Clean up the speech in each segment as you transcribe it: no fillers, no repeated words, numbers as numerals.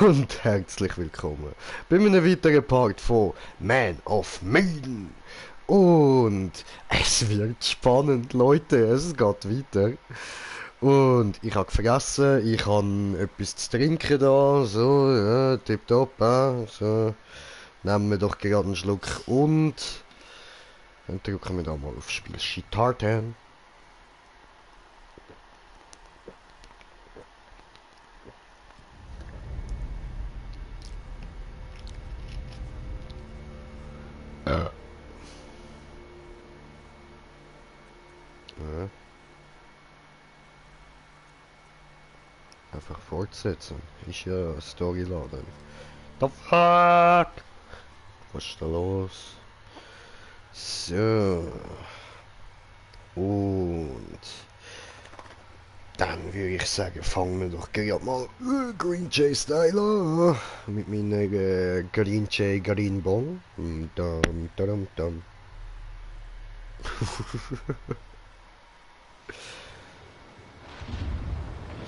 und herzlich willkommen bei einem weiteren Part von Man of Maiden. Und es wird spannend, Leute, es geht weiter. Und ich habe vergessen, ich habe etwas zu trinken da, so, ja, tipptopp, so. Nehmen wir doch gerade einen Schluck und dann drücken wir da mal auf Spiel starten. Ja. Einfach fortsetzen. Ist ja Storyladen. The fuck? Was ist da los? So. Und dann würde ich sagen, fangen wir doch gerade mal Green Jay Style an. Mit meiner Green Jay Green Bong. Dum, dum, dum.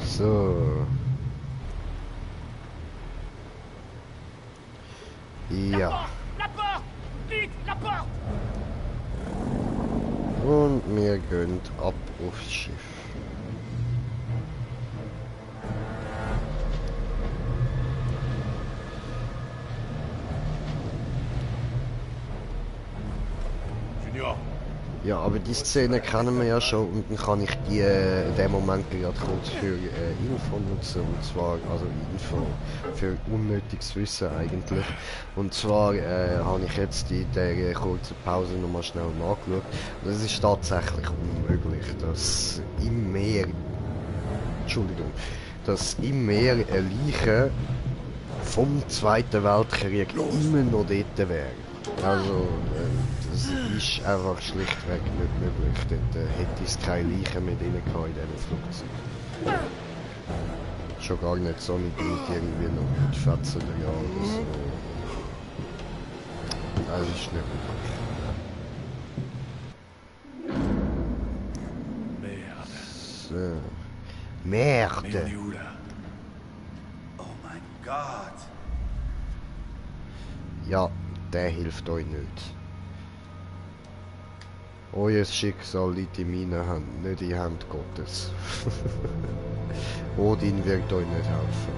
So. Ja. Und wir gehen ab aufs Schiff. Junior. Ja, aber die Szene kennen wir ja schon und dann kann ich die in dem Moment gerade kurz für Info nutzen, und zwar, also Info für unnötiges Wissen eigentlich. Und zwar habe ich jetzt in der kurzen Pause nochmal schnell nachgeschaut. Und es ist tatsächlich unmöglich, dass im Meer, Entschuldigung, dass im Meer eine Leiche vom Zweiten Weltkrieg immer noch dort wäre. Also, das ist einfach schlichtweg nicht möglich. Dort hätte es keine Leichen mehr drin gehabt in diesem Flugzeug. Schon gar nicht so mit irgendwie noch mit Fetzen oder ja oder so. Das ist nicht möglich. So. Merde! Oh mein Gott! Ja, der hilft euch nicht. Euer Schicksal liegt in meinen Händen, nicht in Hand Gottes. Odin wird euch nicht helfen.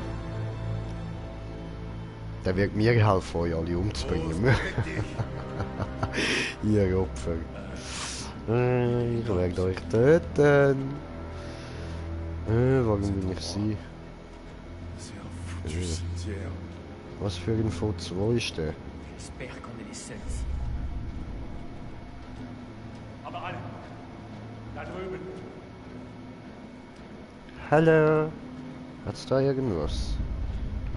Der wird mir helfen, euch alle umzubringen. Ihr Opfer. Ich werde euch töten. Warum bin ich sie? Was für ein Fotz, wo ist der? J'espère qu'on est les seuls ici. Aber alle, da drüben. Hallo. Hat's da irgendwas?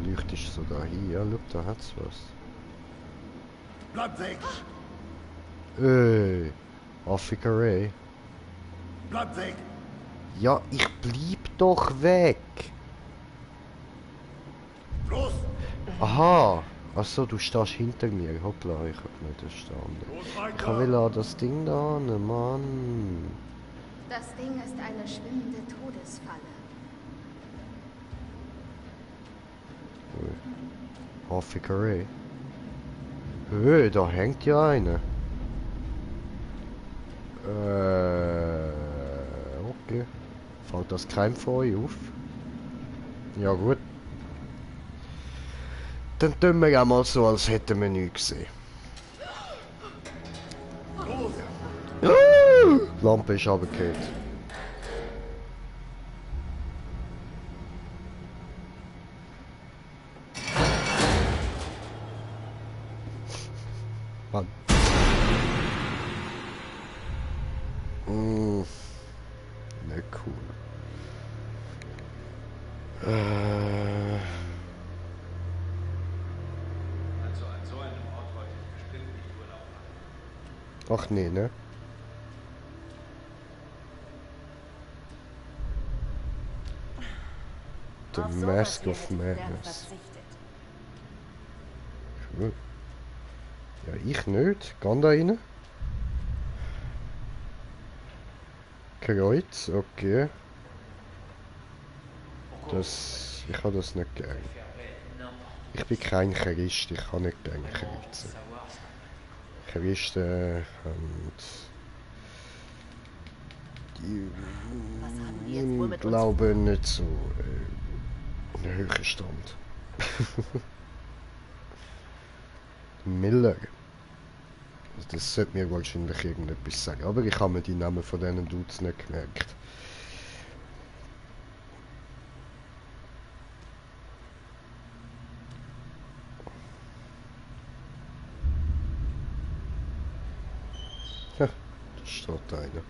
Du leuchtest so dahin. Ja, schau, da hat's was. Bleib weg! Afrika Ray. Bleib weg! Ja, ich blieb doch weg. Los! Aha. Achso, du stehst hinter mir. Hoppla, ich hab nicht verstanden. Los Ich weiter! will an das Ding da, ne Mann. Das Ding ist eine schwimmende Todesfalle. Afrika Ray. Da hängt ja eine. Okay. Fällt das keinem von euch auf? Ja gut. Dann tun wir auch mal so, als hätten wir nichts gesehen. Die Lampe ist runtergefallen. Mann. Nicht cool. Also an so einem Ort wollte ich bestimmt nicht Urlaub machen. Ach nee, ne? The Auf sowas Mask of hätte ich gern Madness. verzichtet. Cool. Ja, ich nicht. Geh da rein. Kreuz, okay. Das... Ich habe das nicht gern. Ich bin kein Christ, ich kann nicht gerne kreuzen. Christen und die Was haben die jetzt wohl mit uns? glauben nicht so einen höheren Stand. Miller. Das sollte mir wahrscheinlich irgendetwas sagen, aber ich habe mir die Namen von diesen Dudes nicht gemerkt. Da steht einer.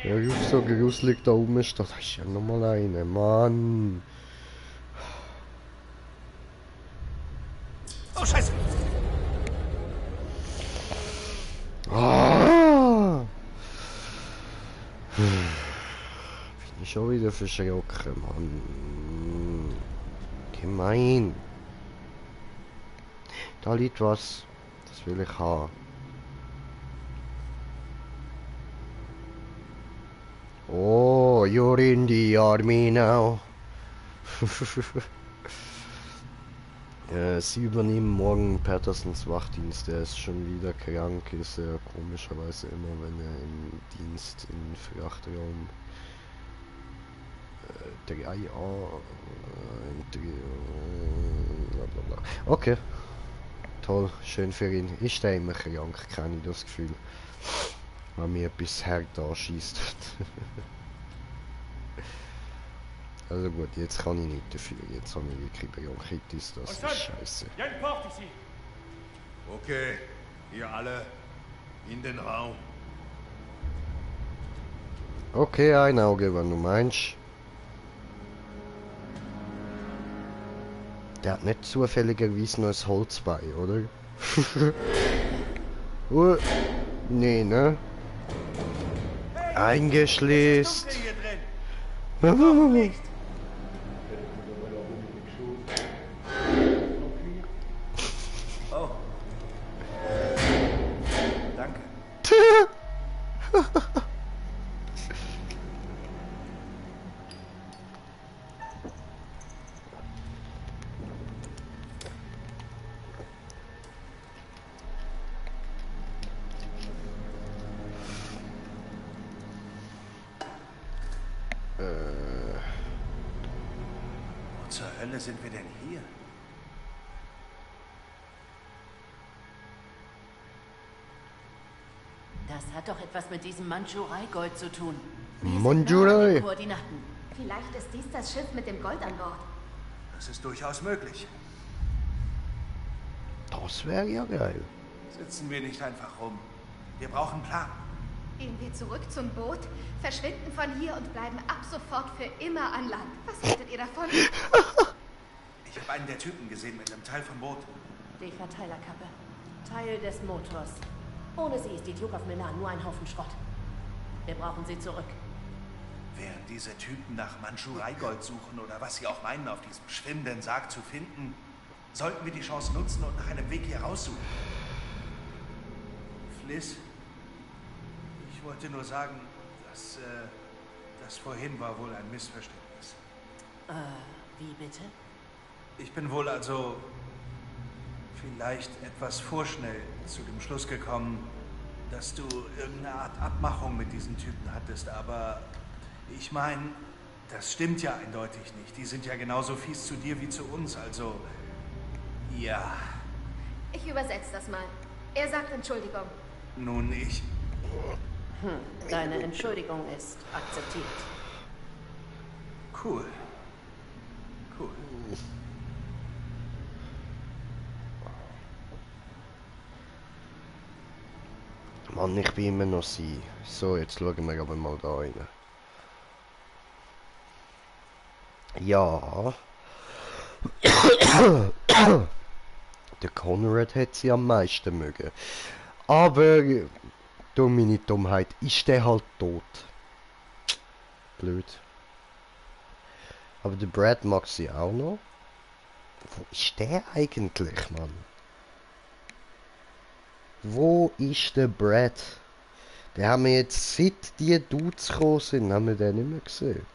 Ja, ist so gruselig da oben steht. Da ist ja nochmal einer, Mann. Oh, Scheiße! Ah! Bin ich schon wieder verschrocken, Mann. Gemein. Da liegt was. Das will ich haben. Oh, you're in the army now. Sie übernehmen morgen Pattersons Wachdienst. Er ist schon wieder krank, ist er komischerweise immer, wenn er im Dienst in Frachtraum 3A blablabla. Okay. Toll, schön für ihn. Ist er immer krank, kenne ich das Gefühl. Wenn mir etwas hart anschießt. Also gut, jetzt kann ich nicht dafür. Jetzt habe ich wirklich Bronchitis, das ist scheiße. Jen Port ici. Okay, ihr alle in den Raum. Okay, ein Auge, wenn du meinst. Der hat nicht zufälligerweise noch ein Holz bei, oder? Nee, ne? Eingeschließt. Dunkel hier drin. Noch nicht. Oh. Danke. Wo zur Hölle sind wir denn hier? Das hat doch etwas mit diesem Mandschurei-Gold zu tun. Mandschurei. Koordinaten. Vielleicht ist dies das Schiff mit dem Gold an Bord. Das ist durchaus möglich. Das wäre ja geil. Sitzen wir nicht einfach rum. Wir brauchen einen Plan. Gehen wir zurück zum Boot, verschwinden von hier und bleiben ab sofort für immer an Land. Was haltet ihr davon? Ich habe einen der Typen gesehen mit einem Teil vom Boot. Die Verteilerkappe. Teil des Motors. Ohne sie ist die Duke of Milan nur ein Haufen Schrott. Wir brauchen sie zurück. Während diese Typen nach Mandschurei-Gold suchen oder was sie auch meinen, auf diesem schwimmenden Sarg zu finden, sollten wir die Chance nutzen und nach einem Weg hier raussuchen. Fliss, ich wollte nur sagen, dass das vorhin war wohl ein Missverständnis. Wie bitte? Ich bin wohl also vielleicht etwas vorschnell zu dem Schluss gekommen, dass du irgendeine Art Abmachung mit diesen Typen hattest, aber ich meine, das stimmt ja eindeutig nicht. Die sind ja genauso fies zu dir wie zu uns, also ja. Ich übersetze das mal. Er sagt Entschuldigung. Nun, Deine Entschuldigung ist akzeptiert. Cool. Cool. Mann, ich bin immer noch sie. So, jetzt schauen wir aber mal da rein. Ja. Der Conrad hat sie am meisten mögen. Aber durch meine Dummheit ist der halt tot. Blöd. Aber der Brad mag sie auch noch. Wo ist der eigentlich, Mann? Wo ist der Brad? Den haben wir jetzt, seit die Dudes gekommen sind, haben wir den nicht mehr gesehen.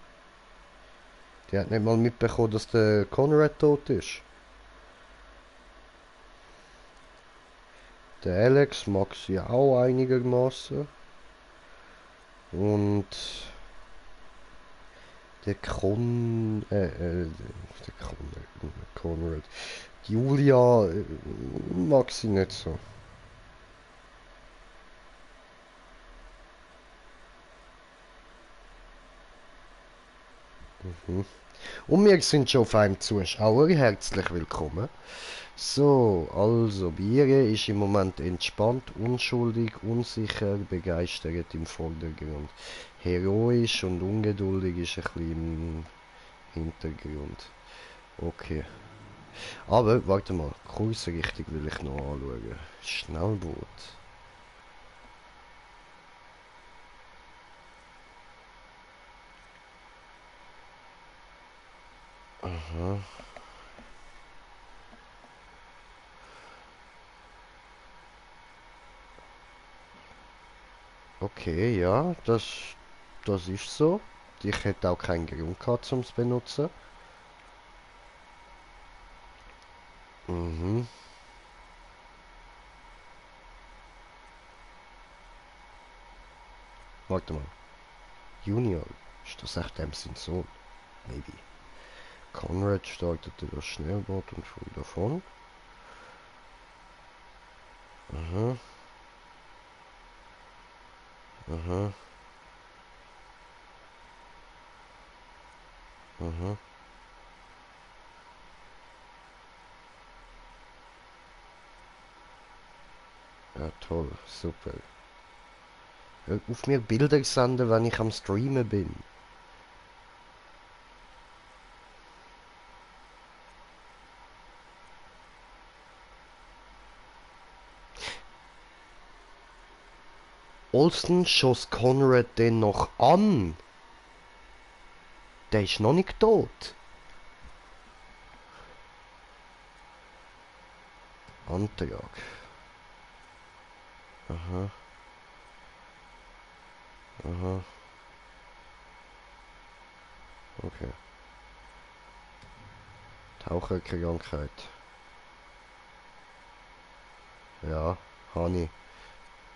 Die hat nicht mal mitbekommen, dass der Conrad tot ist. Der Alex mag sie auch einigermaßen. Und der Conrad. Julia mag sie nicht so. Und wir sind schon auf einem Zuschauer. Herzlich willkommen. So, also, bei ihr ist im Moment entspannt, unschuldig, unsicher, begeistert im Vordergrund. Heroisch und ungeduldig ist ein bisschen im Hintergrund. Okay. Aber, warte mal, Kursrichtung will ich noch anschauen. Schnellboot. Aha. Okay, ja, das ist so. Ich hätte auch keinen Grund gehabt, um es zu benutzen. Mhm. Warte mal. Junior, ist das echt dem sein Sohn? Maybe. Conrad startete das Schnellboot und fuhr davon. Aha. Aha. Aha. Ja, toll, super. Hör auf mir Bilder senden, wenn ich am Streamen bin. Olsen schoss Conrad den noch an. Der ist noch nicht tot. Antrag. Aha. Aha. Okay. Taucherkrankheit. Ja, Honey.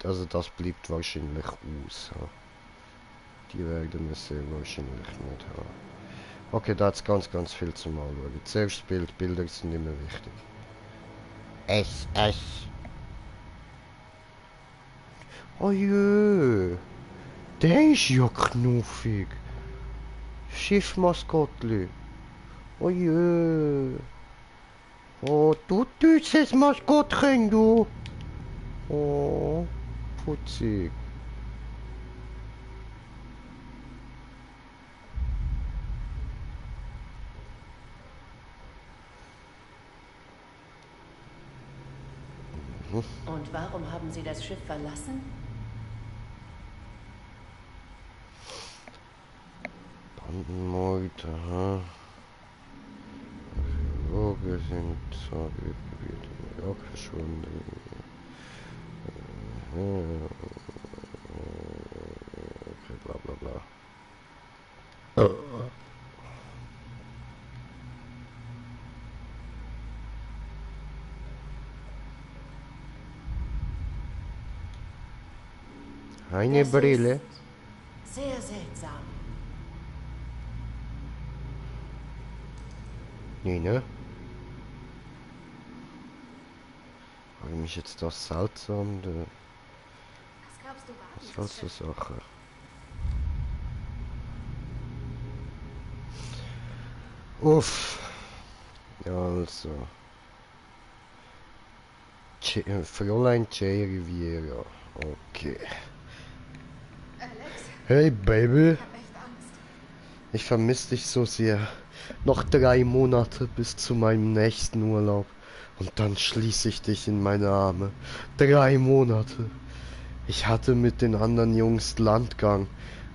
Also das bleibt wahrscheinlich aus. Ja. Die werden es sehr wahrscheinlich nicht haben. Okay, da hat's ganz viel zum Anschauen. Zuerst Bild, Bilder sind immer wichtig. Es. Oh jö. Der ist ja knuffig. Schiffmaskottli. Oh jö. Oh, du süßes Maskottchen, du. Oh, putzig. Und warum haben Sie das Schiff verlassen? Bandenmord, aha. Archäologe sind Gebiet in New York verschwunden. Okay, bla bla bla. Eine Das Brille. ist sehr seltsam. Nee, ne? Warum ist jetzt das seltsam? Was glaubst du, war Was dieses soll so Schiff? Sache? Uff. Ja, also. Fräulein J. Riviera. Okay. Alex, Hey, Baby. ich hab echt Angst. Ich vermisse dich so sehr. Noch 3 Monate bis zu meinem nächsten Urlaub. Und dann schließe ich dich in meine Arme. 3 Monate. Ich hatte mit den anderen Jungs Landgang.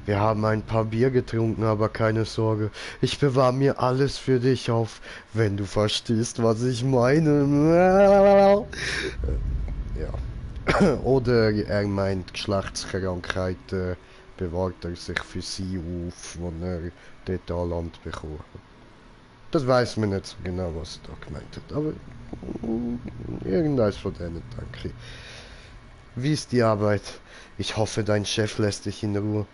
Wir haben ein paar Bier getrunken, aber keine Sorge. Ich bewahre mir alles für dich auf, wenn du verstehst, was ich meine. Ja. Oder er meint Geschlechtskrankheit, bewahrt er sich für sie auf, wenn er dort an Land bekommt. Das weiß man nicht so genau, was er da gemeint hat, aber irgendwas von denen, danke. Wie ist die Arbeit? Ich hoffe, dein Chef lässt dich in Ruhe.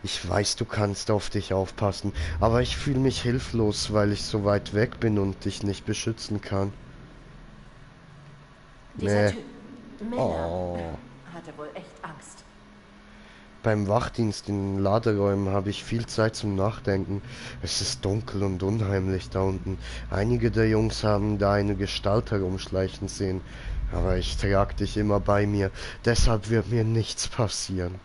Ich weiß, du kannst auf dich aufpassen, aber ich fühle mich hilflos, weil ich so weit weg bin und dich nicht beschützen kann. Dieser Nee. Typ, Miller, Oh. hatte wohl echt Angst. Beim Wachdienst in Laderäumen habe ich viel Zeit zum Nachdenken. Es ist dunkel und unheimlich da unten. Einige der Jungs haben da eine Gestalt herumschleichen sehen. Aber ich trage dich immer bei mir. Deshalb wird mir nichts passieren.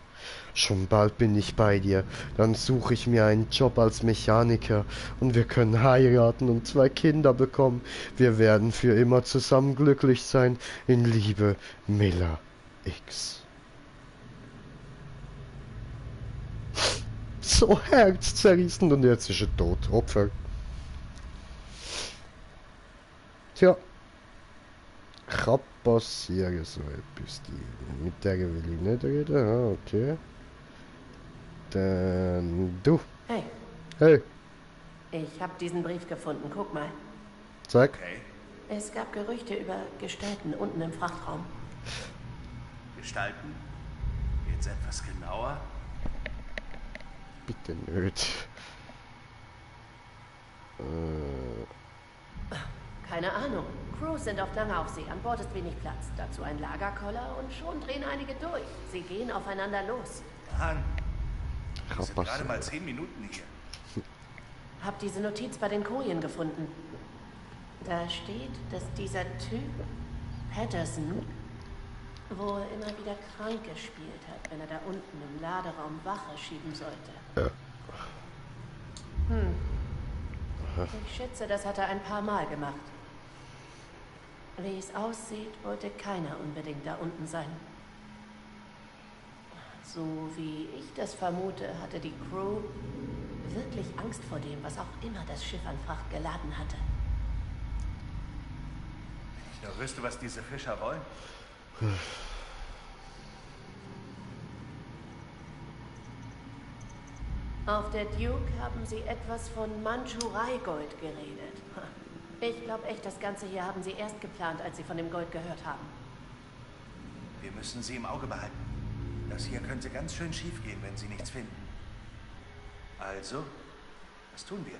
Schon bald bin ich bei dir. Dann suche ich mir einen Job als Mechaniker und wir können heiraten und 2 Kinder bekommen. Wir werden für immer zusammen glücklich sein. In Liebe, Miller X. So herzzerreißend und jetzt ist er tot. Opfer. Tja. Kann passieren so etwas. Mit der will ich nicht reden. Ah, okay. Dann du. Hey, Hey, ich habe diesen Brief gefunden. Guck mal. sag. Okay. Es gab Gerüchte über Gestalten unten im Frachtraum. Gestalten? Jetzt etwas genauer? Bitte nicht. Keine Ahnung. Crews sind oft lange auf See. An Bord ist wenig Platz. Dazu ein Lagerkoller und schon drehen einige durch. Sie gehen aufeinander los. Mann, wir Kann sind gerade passieren. mal 10 Minuten hier. Hab diese Notiz bei den Kojen gefunden. Da steht, dass dieser Typ, Patterson, wohl immer wieder krank gespielt hat, wenn er da unten im Laderaum Wache schieben sollte. Ich schätze, das hat er ein paar Mal gemacht. Wie es aussieht, wollte keiner unbedingt da unten sein. So wie ich das vermute, hatte die Crew wirklich Angst vor dem, was auch immer das Schiff an Fracht geladen hatte. Ich nur wüsste, was diese Fischer wollen. Auf der Duke haben sie etwas von Mandschurei-Gold geredet. Ich glaube echt, das Ganze hier haben sie erst geplant, als sie von dem Gold gehört haben. Wir müssen sie im Auge behalten. Das hier könnte ganz schön schief gehen, wenn sie nichts finden. Also, was tun wir?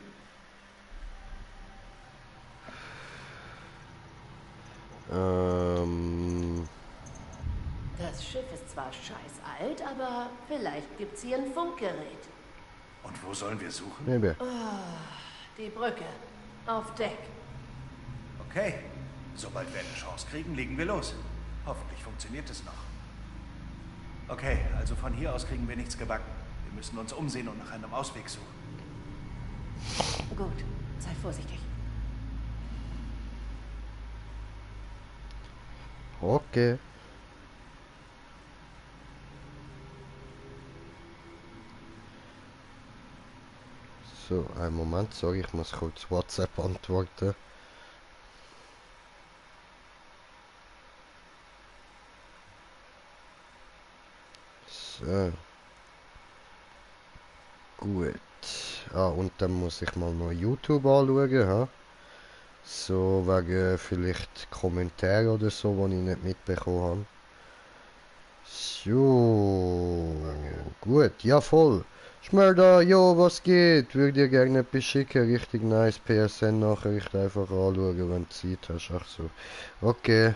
Das Schiff ist zwar scheiß alt, aber vielleicht gibt's hier ein Funkgerät. Und wo sollen wir suchen? Maybe. Die Brücke. Auf Deck. Okay, sobald wir eine Chance kriegen, legen wir los. Hoffentlich funktioniert es noch. Okay, also von hier aus kriegen wir nichts gebacken. Wir müssen uns umsehen und nach einem Ausweg suchen. Gut, sei vorsichtig. Okay. So, einen Moment, sorry, ich muss kurz WhatsApp antworten. So. Gut. Ah, und dann muss ich mal noch YouTube anschauen, ha? So, wegen vielleicht Kommentare oder so, die ich nicht mitbekommen habe. So, gut, ja voll. Schmelder, jo, was geht? Würde dir gerne etwas schicken, richtig nice PSN-Nachricht einfach anschauen, wenn du Zeit hast. Ach so, okay.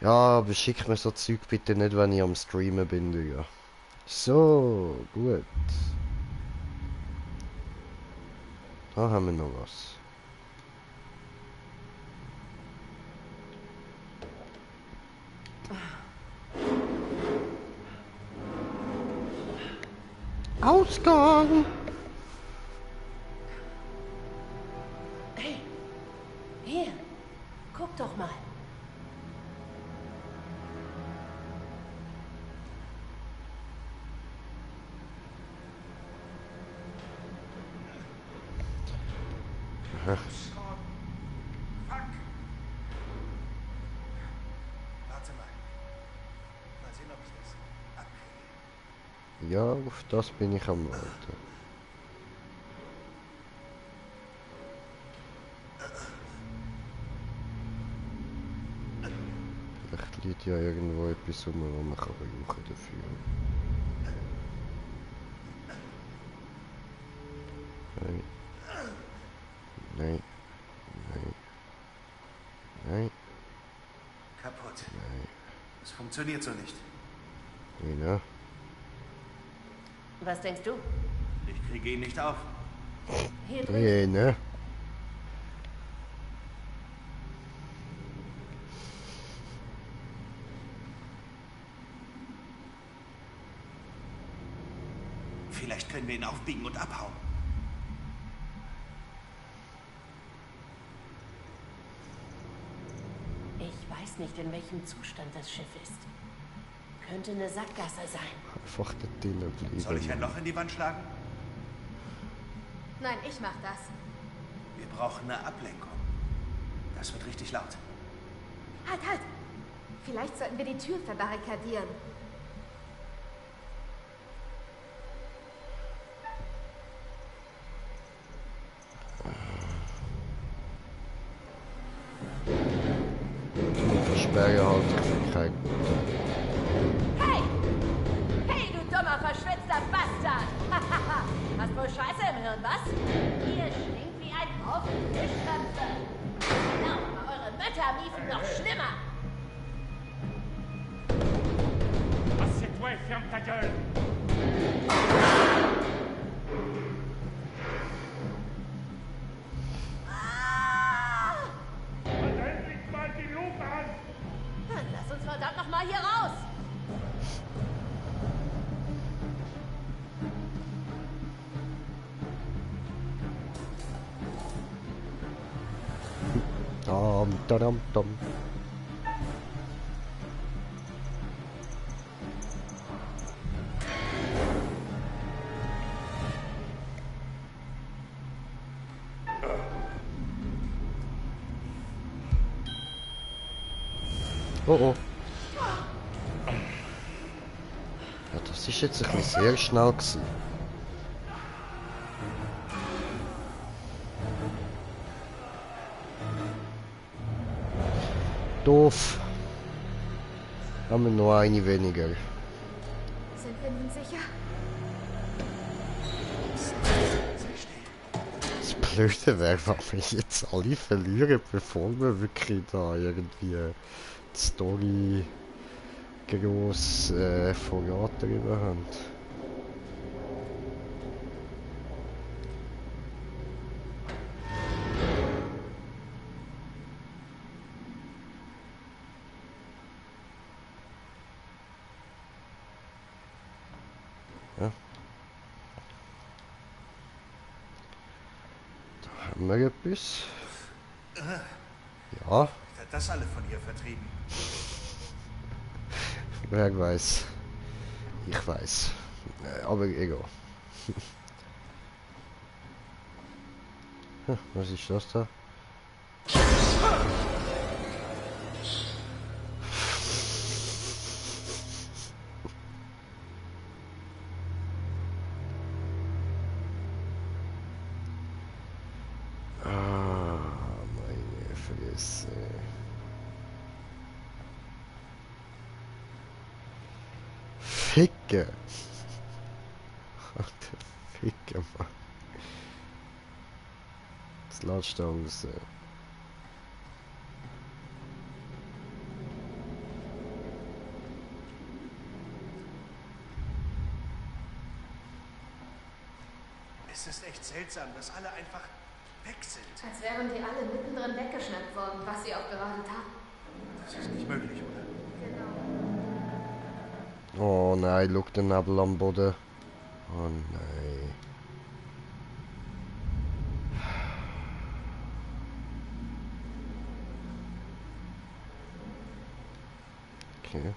Ja, aber schick mir so Zeug bitte nicht, wenn ich am Streamen bin, Digga. So, gut. Da haben wir noch was. Ausgang! Hey, hier, guck doch mal. Fuck! Warte mal. Mal sehen, ob ich das abkriege. Ja, auf das bin ich am Warten. liegt ja irgendwo etwas rum, was man kann brauchen dafür. Nein. Nein. Nein. Nein. Kaputt. Nein. Es funktioniert so nicht. Nee, ne? Was denkst du? Ich kriege ihn nicht auf. Hier drin. Nee, ne? Vielleicht können wir ihn aufbiegen und abhauen. Ich weiß nicht, in welchem Zustand das Schiff ist. Könnte eine Sackgasse sein. Einfach da drinnen bleiben. Soll ich ein Loch in die Wand schlagen? Nein, ich mach das. Wir brauchen eine Ablenkung. Das wird richtig laut. Halt, halt! Vielleicht sollten wir die Tür verbarrikadieren. Versperre halt kein. Hey! Hey, du dummer, verschwitzter Bastard! Hast wohl Scheiße im Hirn, was? Ihr stinkt wie ein Haufen Fischköpfe. Genau, aber eure Mütter liefen noch schlimmer. Assieds-toi et ferme ta gueule. Halt endlich mal die Lupe an! Dann lass uns verdammt noch mal hier raus! Dam, dam, dam. Oh oh. Ja, das ist jetzt ein bisschen sehr schnell gewesen. Doof. Haben wir noch eine weniger. Sind wir nun sicher? Das Blöde wäre, wenn wir jetzt alle verlieren, bevor wir wirklich da irgendwie die Story gross Vorrat darüber haben. Ja. Da haben wir etwas. Ja, Hat das alle von hier vertrieben? wer weiß. Ich weiß. Aber egal. Hm, was ist das da? Ah, meine Fresse. Ficke. Alter, Ficke, Mann. Das lässt da raus. Es ist echt seltsam, dass alle einfach weg sind. Als wären die alle mittendrin weggeschnappt worden, was sie auch gerade taten. Das ist nicht möglich, oder? Genau. Oh nein, schau den Nebel am Boden. Oh nein. Okay.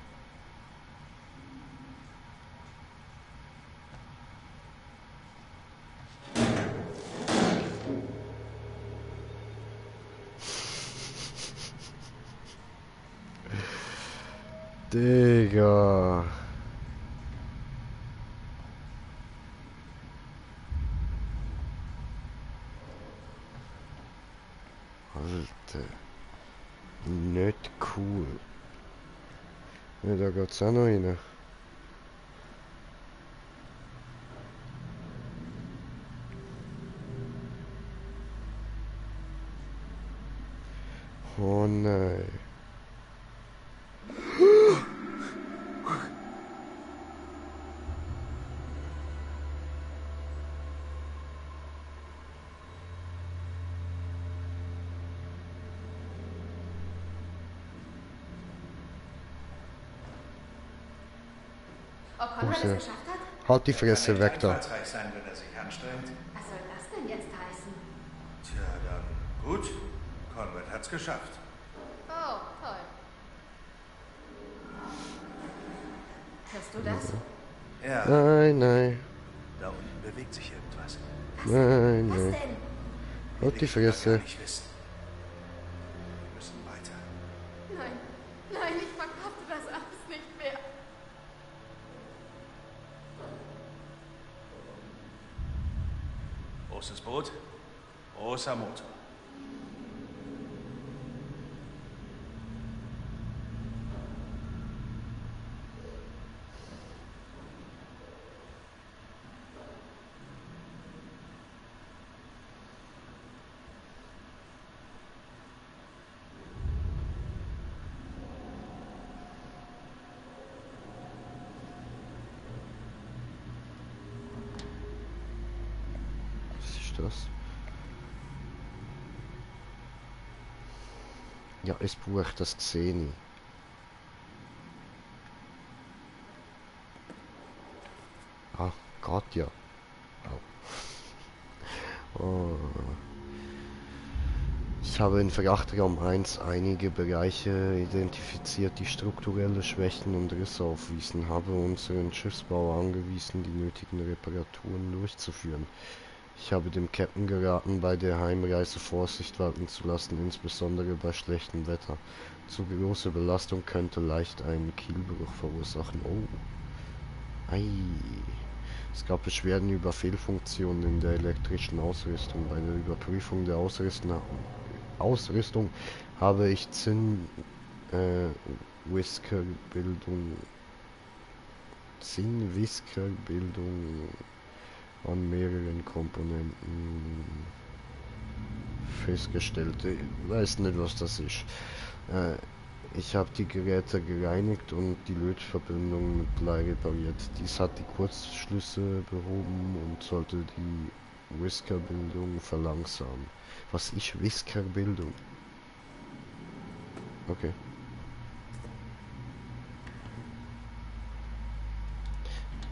Digga. Alter. Nicht cool. Ja, da geht's auch noch rein. Oh nein. Ob Konrad es ja. geschafft hat? Halt die Fresse Kann weg nicht da. einfallsreich sein, wenn er sich anstrengt. Was soll das denn jetzt heißen? Tja, dann gut. Conrad hat's geschafft. Oh, toll. Hörst du das? Ja, Nein, nein. da unten bewegt sich irgendwas. Nein, Was nein. denn? Halt die Ich will gar Fresse. nicht wissen. Wir müssen weiter. Nein, nein, ich verkrafte das alles nicht mehr. Großes Boot, großer Motor. Was ist das? Ja, das Buch, das sehe ich. Ah, Gott, ja. Au. Oh. Ich habe in Frachtraum 1 einige Bereiche identifiziert, die strukturelle Schwächen und Risse aufwiesen, habe unseren Schiffsbauer angewiesen, die nötigen Reparaturen durchzuführen. Ich habe dem Captain geraten, bei der Heimreise Vorsicht walten zu lassen, insbesondere bei schlechtem Wetter. Zu große Belastung könnte leicht einen Kielbruch verursachen. Oh. Ei. Es gab Beschwerden über Fehlfunktionen in der elektrischen Ausrüstung. Bei der Überprüfung der Ausrüstung habe ich Zinn-Whisker-Bildung an mehreren Komponenten festgestellt. Ich weiß nicht, was das ist. Ich habe die Geräte gereinigt und die Lötverbindung mit Blei repariert. Dies hat die Kurzschlüsse behoben und sollte die Whisker-Bildung verlangsamen. Was ist Whisker-Bildung? Okay.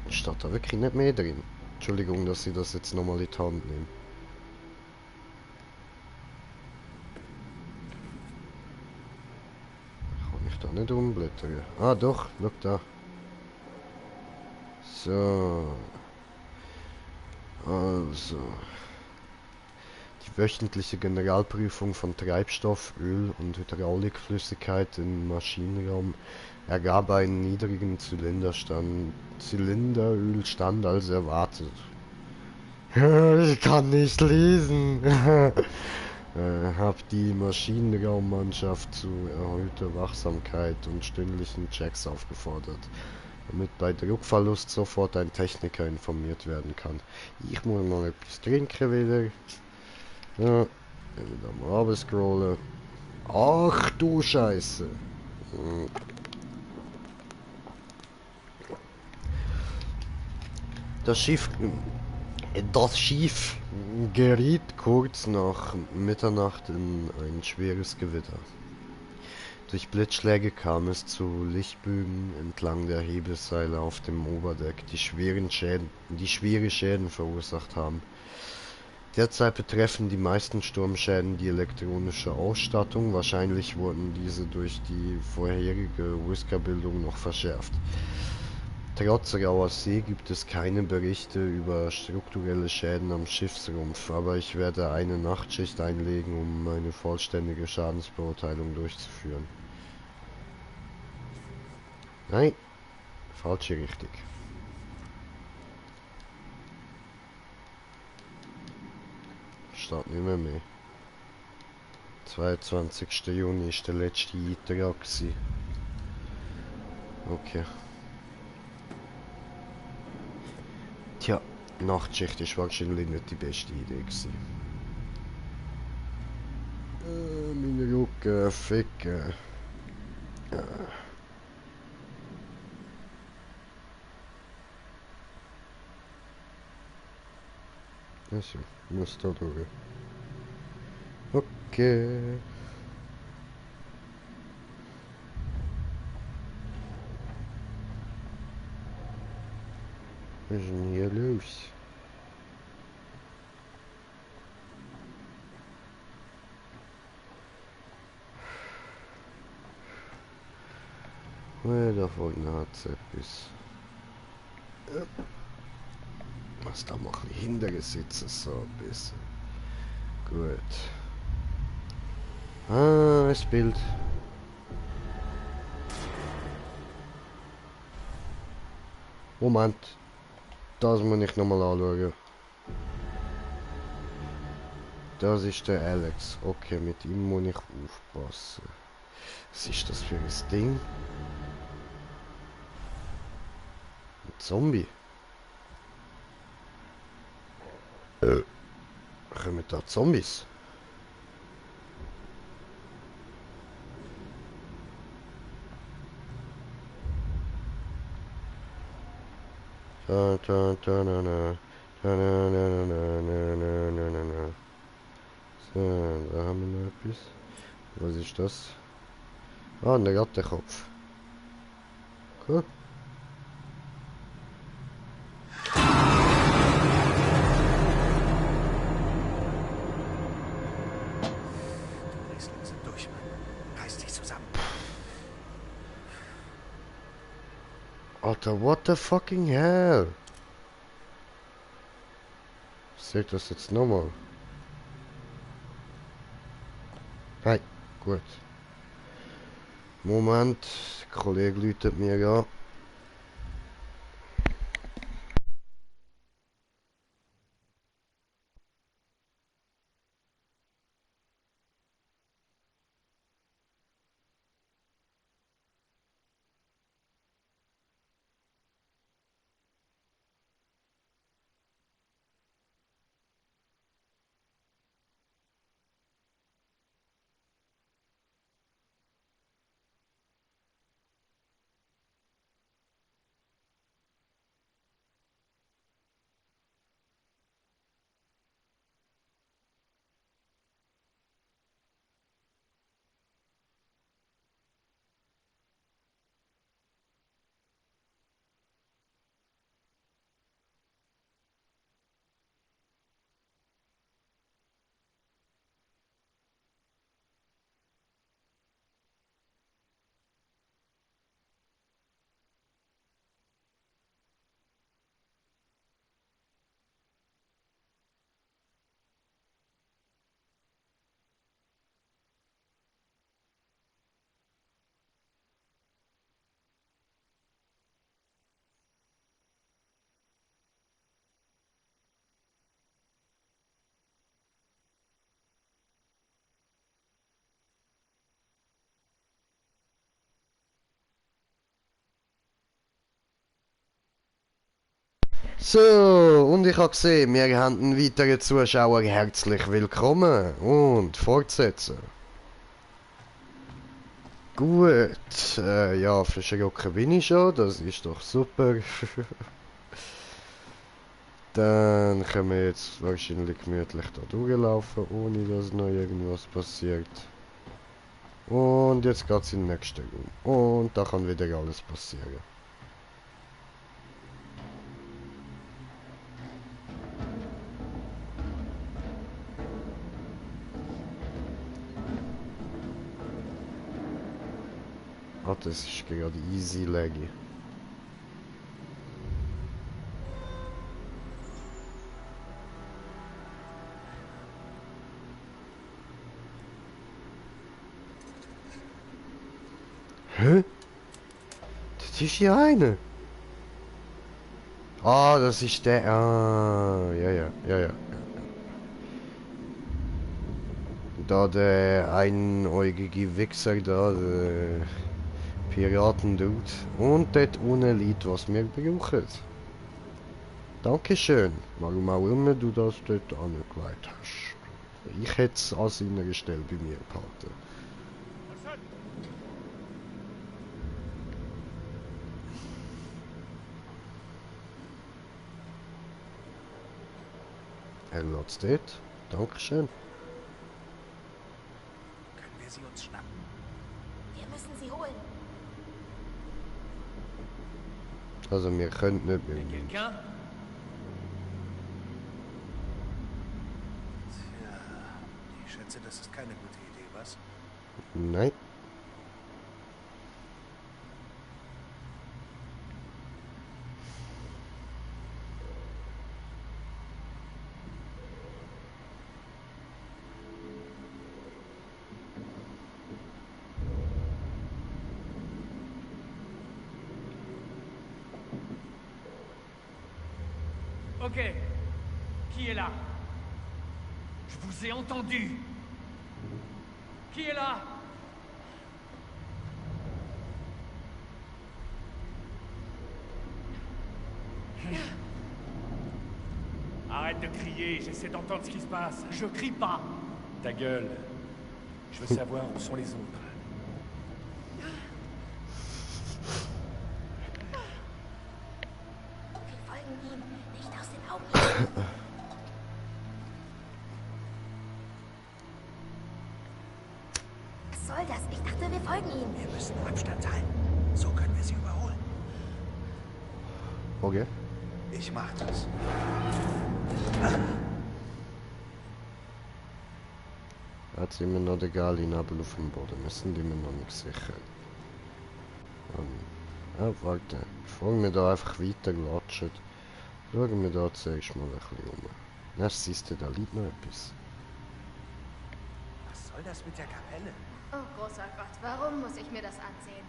Steht da wirklich nicht mehr drin? Entschuldigung, dass ich das jetzt nochmal in die Hand nehme. Kann ich da nicht umblättern? Ah doch, schau da. So. Also. Die wöchentliche Generalprüfung von Treibstoff, Öl und Hydraulikflüssigkeit im Maschinenraum ergab einen niedrigen Zylinderölstand als erwartet. Ich kann nicht lesen. Hab die Maschinenraummannschaft zu erhöhter Wachsamkeit und stündlichen Checks aufgefordert, damit bei Druckverlust sofort ein Techniker informiert werden kann. Ich muss mal etwas trinken wieder. Ja, wieder mal runterscrollen. Ach du Scheiße. Das Schiff geriet kurz nach Mitternacht in ein schweres Gewitter. Durch Blitzschläge kam es zu Lichtbögen entlang der Hebeseile auf dem Oberdeck, die schwere Schäden verursacht haben. Derzeit betreffen die meisten Sturmschäden die elektronische Ausstattung. Wahrscheinlich wurden diese durch die vorherige Whisker-Bildung noch verschärft. Trotz rauer See gibt es keine Berichte über strukturelle Schäden am Schiffsrumpf, aber ich werde eine Nachtschicht einlegen, um eine vollständige Schadensbeurteilung durchzuführen. Nein, falsche Richtung. Steht nicht mehr. 22. Juni ist der letzte Eintrag gewesen. Okay. Tja, Nachtschicht ist wahrscheinlich nicht die beste Idee gewesen. Meine Rücken, ficken. Also, muss da durch. Okay. Was ist denn hier los? Da vorne hat es etwas. Was da mal ein bisschen hinterher sitzen, so ein bisschen. Gut. Ah, das Bild. Moment. Das muss ich nochmal anschauen. Das ist der Alex. Okay, mit ihm muss ich aufpassen. Was ist das für ein Ding? Ein Zombie? Kommen da Zombies? Da, da, da, na, na. Da, na, na, na, na, na, na, na, na. So, da haben wir noch etwas. Was ist das? Ah, ein Rattenkopf. Cool. Die Rieslinge sind durch, Mann. Reiß dich zusammen. Alter, what the fucking hell? Seht das jetzt nochmal? Hey, gut. Moment, der Kollege läutet mir an. So, und ich habe gesehen, wir haben einen weiteren Zuschauer herzlich willkommen und fortsetzen. Gut, ja, verschrocken bin ich schon, das ist doch super. Dann können wir jetzt wahrscheinlich gemütlich da durchlaufen, ohne dass noch irgendwas passiert. Und jetzt geht's in den nächsten Raum. Und da kann wieder alles passieren. Ah, das ist gerade easy laggy. Hä? Das ist hier eine. Ah, das ist der. Ah, ja. Da der einäugige Wichser da, der Piraten-Dude. Und dort unten liegt, was wir brauchen. Dankeschön, warum auch immer du das dort angelegt hast. Ich hätte es an seiner Stelle bei mir behalten. Er lässt es dort. Dankeschön. Können wir sie uns schnappen? Wir müssen sie holen. Also wir können nicht mehr. Quelqu'un? Tja, ich schätze, das ist keine gute Idee, was? Nein. Ok. Qui est là? Je vous ai entendu. Qui est là? Arrête de crier, j'essaie d'entendre ce qui se passe. Je crie pas. Ta gueule. Je veux savoir où sont les autres. Wir folgen ihm. Nicht aus den Augen. Was soll das? Ich dachte, wir folgen ihm. Wir müssen Abstand halten. So können wir sie überholen. Okay. Ich mach das. Jetzt immer noch der Galinabel auf dem Boden. Wir sind immer noch nicht sicher. Warte. Bevor wir da einfach weiterlatschen, schauen wir da zuerst mal ein bisschen um. Was siehst du, da liegt noch etwas. Was soll das mit der Kapelle? Oh, großer Gott, warum muss ich mir das ansehen?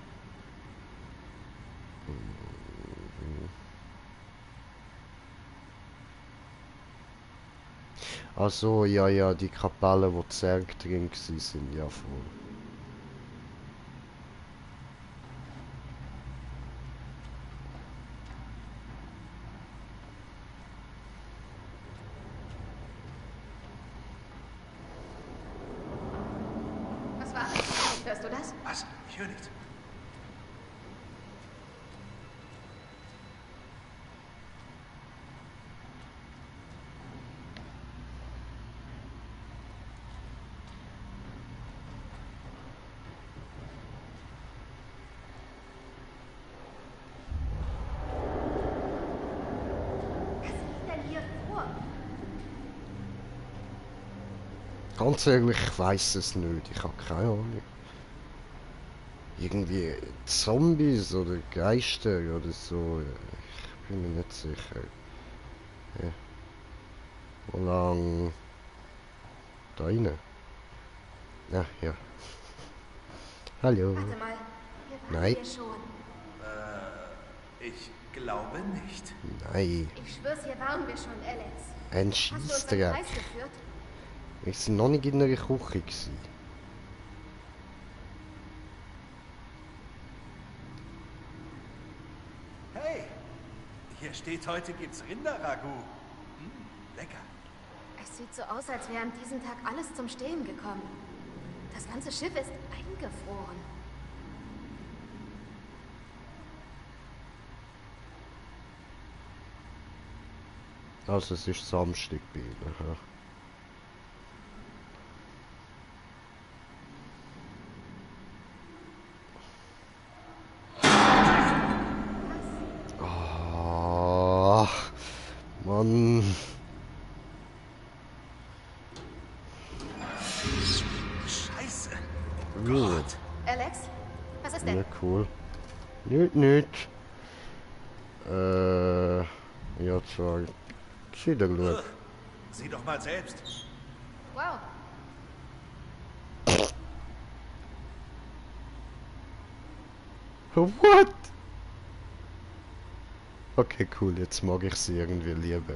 Ach so, ja, die Kapelle, wo die Särge drin sind, ja voll. Was war das? Hörst du das? Was? Ich höre nichts. Was liegt denn hier vor? Ganz ehrlich, ich weiß es nicht. Ich habe keine Ahnung. Irgendwie Zombies oder Geister oder so. Ich bin mir nicht sicher. Ja. Wo lang? Da rein? Ach ja. Hallo. Warte mal. Wir waren Nein. hier schon. Ich glaube nicht. Nein. Ich schwör's, hier waren wir schon, Alex. Ein Hast du uns im Scheissdreck. Kreis geführt? Wir sind noch nicht in einer Küche gewesen. Hey, hier steht, heute gibt's Rinderragout. Lecker. Es sieht so aus, als wäre an diesem Tag alles zum Stehen gekommen. Das ganze Schiff ist eingefroren. Also es ist Samstag bei Ihnen. Ja. Ach, Mann. Scheiße. Gut. Alex, was ist denn? Ja, cool. Nicht. Ja, zwar. Wieder geschaut. Sieh doch mal selbst. Wow. What? Okay, cool, jetzt mag ich sie irgendwie lieber.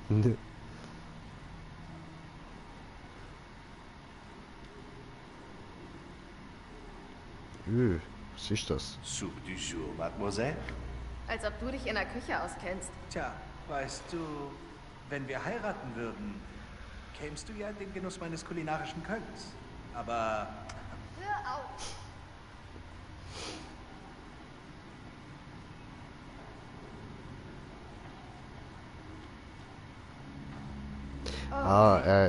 Ne. Was ist das? Soup du jour, Mademoiselle. Als ob du dich in der Küche auskennst. Tja, weißt du, wenn wir heiraten würden, kämst du ja in den Genuss meines kulinarischen Könnens. Aber Hör auf!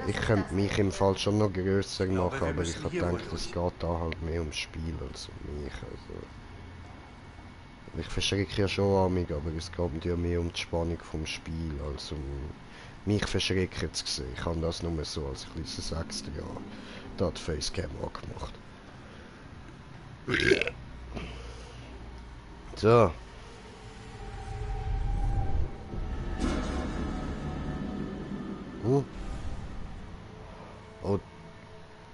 Ich könnte mich im Fall schon noch grösser glaube, machen, wir aber müssen ich habe hier wohl gedacht, es durch. geht da halt mehr ums Spiel als um mich. Also. Ich verschrecke ja schon an mich, aber es geht ja mehr um die Spannung vom Spiel als um mich verschrecken zu sehen. Ich habe das nur so als kleines Extra da die Facecam angemacht. So. Oh,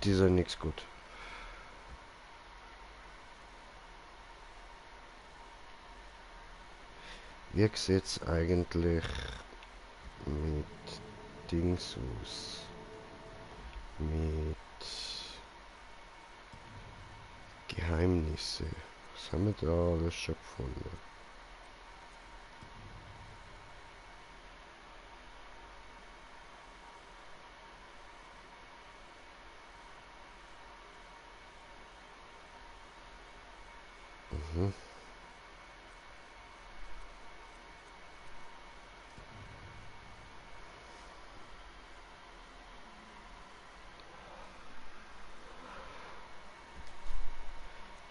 die sind nichts gut. Wie sieht's eigentlich mit Dings aus? Mit Geheimnisse. Was haben wir da alles schon gefunden? Mhm.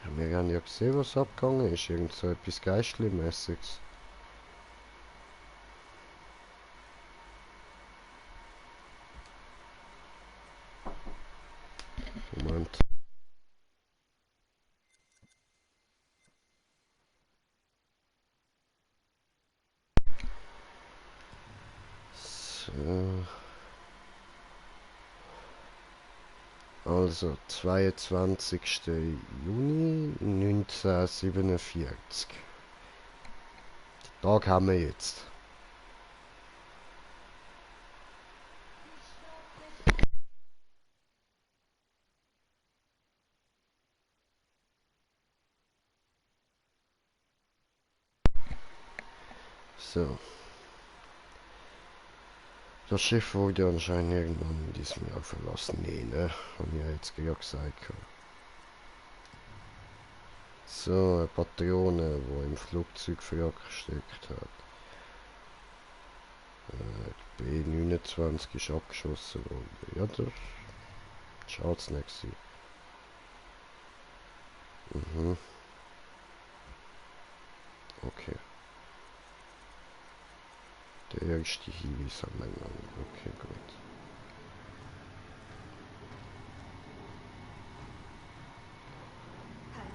Ja, wir haben ja gesehen, was abgegangen ist. Irgend so etwas Geistli-mäßiges. Moment. So. Also, 22. Juni 1947. Den Tag haben wir jetzt. So. Das Schiff wurde anscheinend irgendwann in diesem Jahr verlassen. Nee, ne? Haben wir jetzt gerade gesagt. So, eine Patrone, die im Flugzeug versteckt hat. Die B-29 ist abgeschossen worden. Ja, das schaut's nicht gewesen. Mhm. Okay. Der erste Hinweis am England. Okay, gut. Halt.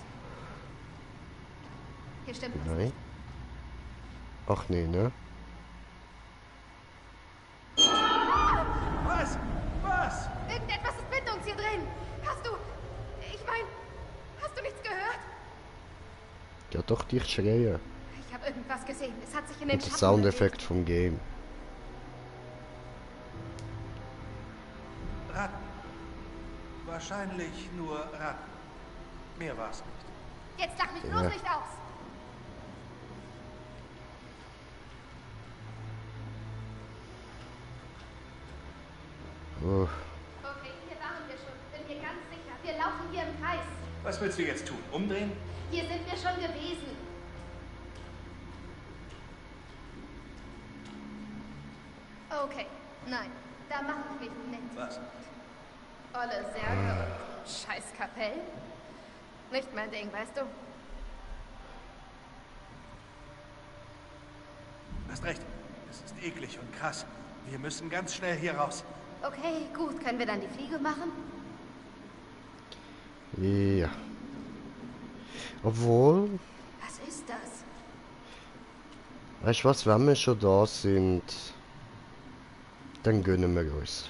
Hier stimmt was Nein. nicht. Ach nee, ne? was? Was? Irgendetwas ist mit uns hier drin. Hast du... Ich meine, hast du nichts gehört? Ja doch, dich schreien. Ich habe irgendwas gesehen. Es hat sich in den Und der Schatten Soundeffekt vom Game. Ratten. Wahrscheinlich nur Ratten. Mehr war's nicht. bewegt. Jetzt lach mich Ja. bloß nicht aus. Oh, Okay, hier waren wir schon. Bin mir ganz sicher. Wir laufen hier im Kreis. Was willst du jetzt tun? Umdrehen? Hier sind wir schon gewesen. Okay, nein, da mache ich mich mit. Was? Olle Särge und scheiß Kapellen. Nicht mein Ding, weißt du? Hast recht. Es ist eklig und krass. Wir müssen ganz schnell hier raus. Okay, gut. Können wir dann die Fliege machen? ja. Obwohl, Was ist das? weißt du was, wenn wir schon da sind, dann gönnen wir uns.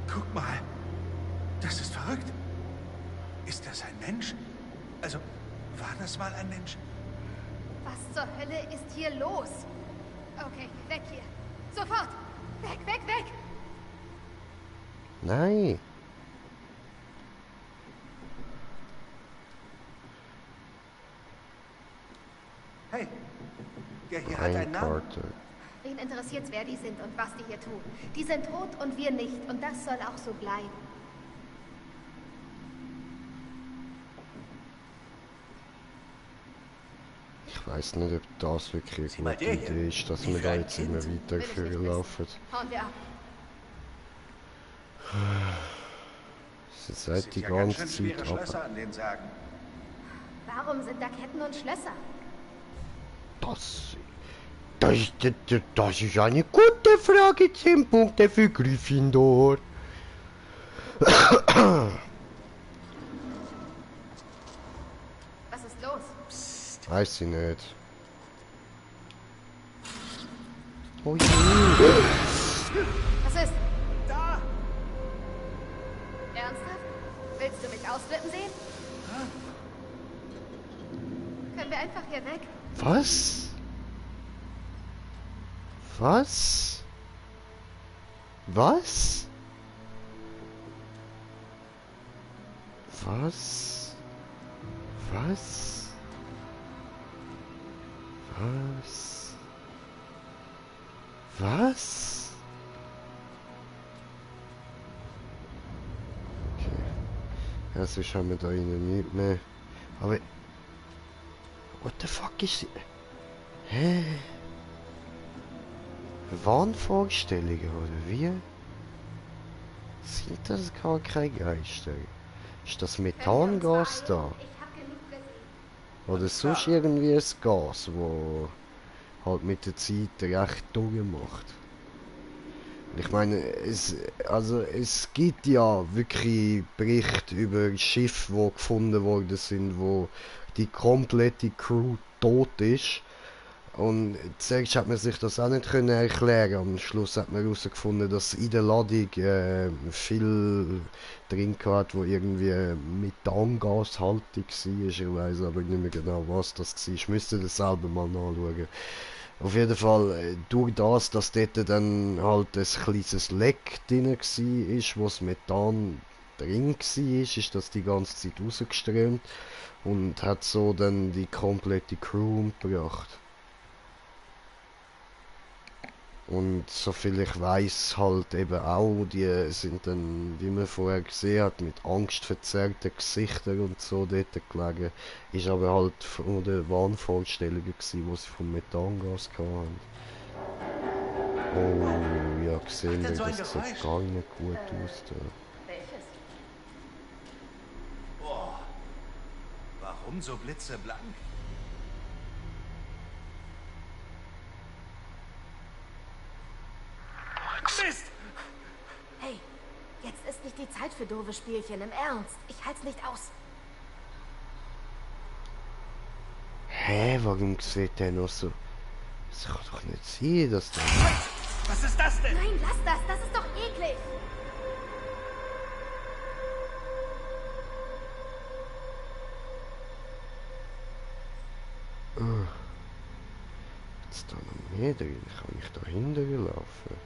Guck mal. Das ist verrückt. Ist das ein Mensch? Also, war das mal ein Mensch? Was zur Hölle ist hier los? Okay, weg hier. Sofort! Weg, weg, weg! Nein. Hey, der hier hat Ein einen Namen. Carter. Wen interessiert's, wer die sind und was die hier tun? Die sind tot und wir nicht. Und das soll auch so bleiben. Ich weiß nicht, ob das wirklich Sieh mal, eine gute der hier. Idee ist, dass Wie wir für da ein jetzt immer Kind. weiter Will ich nicht vorlaufen. wissen. Hauen wir ab. Sie Das sagt sind die ja ganz ganze schön schwere Zeit Schlösser ab. an den Särgen. Warum sind da Ketten und Schlösser? Das ist eine gute Frage. 10 Punkte für Gryffindor. Was ist los? Weiß ich nicht. Oh je. Was ist? Da! Ernsthaft? Willst du mich ausflippen sehen? Können wir einfach hier weg? Was? Was? Was? Was? Was? Was? Was? Okay. Ja, sonst haben wir da innen nicht mehr. Aber... What the fuck ist... Hä? Wahnvorstellungen, oder wie? Sind das gar keine Geister? Ist das Methangas da? Ich hab genug gesehen. Oder sonst irgendwie ein Gas, wo halt mit der Zeit recht durchmacht? Ich meine, es gibt ja wirklich Berichte über Schiffe, die gefunden worden sind, wo die komplette Crew tot ist. Und zuerst hat man sich das auch nicht können erklären. Am Schluss hat man herausgefunden, dass in der Ladung viel drin hat, wo irgendwie methangashaltig war. Ich weiß aber nicht mehr genau, was das war. Ich müsste das selber mal nachschauen. Auf jeden Fall, durch das, dass dort dann halt ein kleines Leck drin war, wo das Methan drin war, ist das die ganze Zeit rausgeströmt und hat so dann die komplette Crew umgebracht. Und soviel ich weiß halt eben auch, die sind dann, wie man vorher gesehen hat, mit angstverzerrten Gesichtern und so dort gelegen. Ist aber halt von den Wahnvorstellungen gewesen, die sie vom Methangas hatten. Oh, ja, gesehen, denn so ein das sieht Geräusch? gar nicht gut aus da. Welches? Boah. Warum so blitzeblank? Mist! Hey, jetzt ist nicht die Zeit für doofe Spielchen, im Ernst. Ich halt's nicht aus. Hä, warum sieht der noch so... Das kann doch nicht sein, dass der... Was ist das denn? Nein, lass das. Das ist doch eklig. Ist da noch mehr drin? Kann ich da hinten laufen?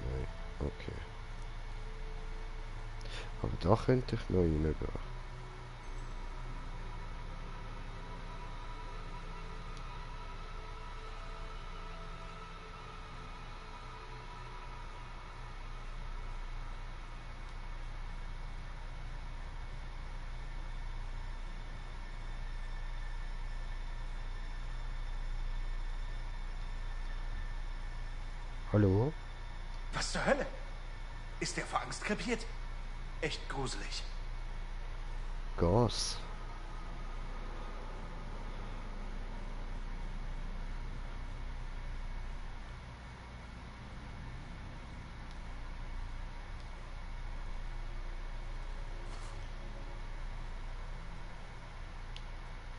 Nein, okay. Aber da könnte ich noch reingehen. Hallo? Was zur Hölle? Ist der vor Angst krepiert? Echt gruselig. Gas.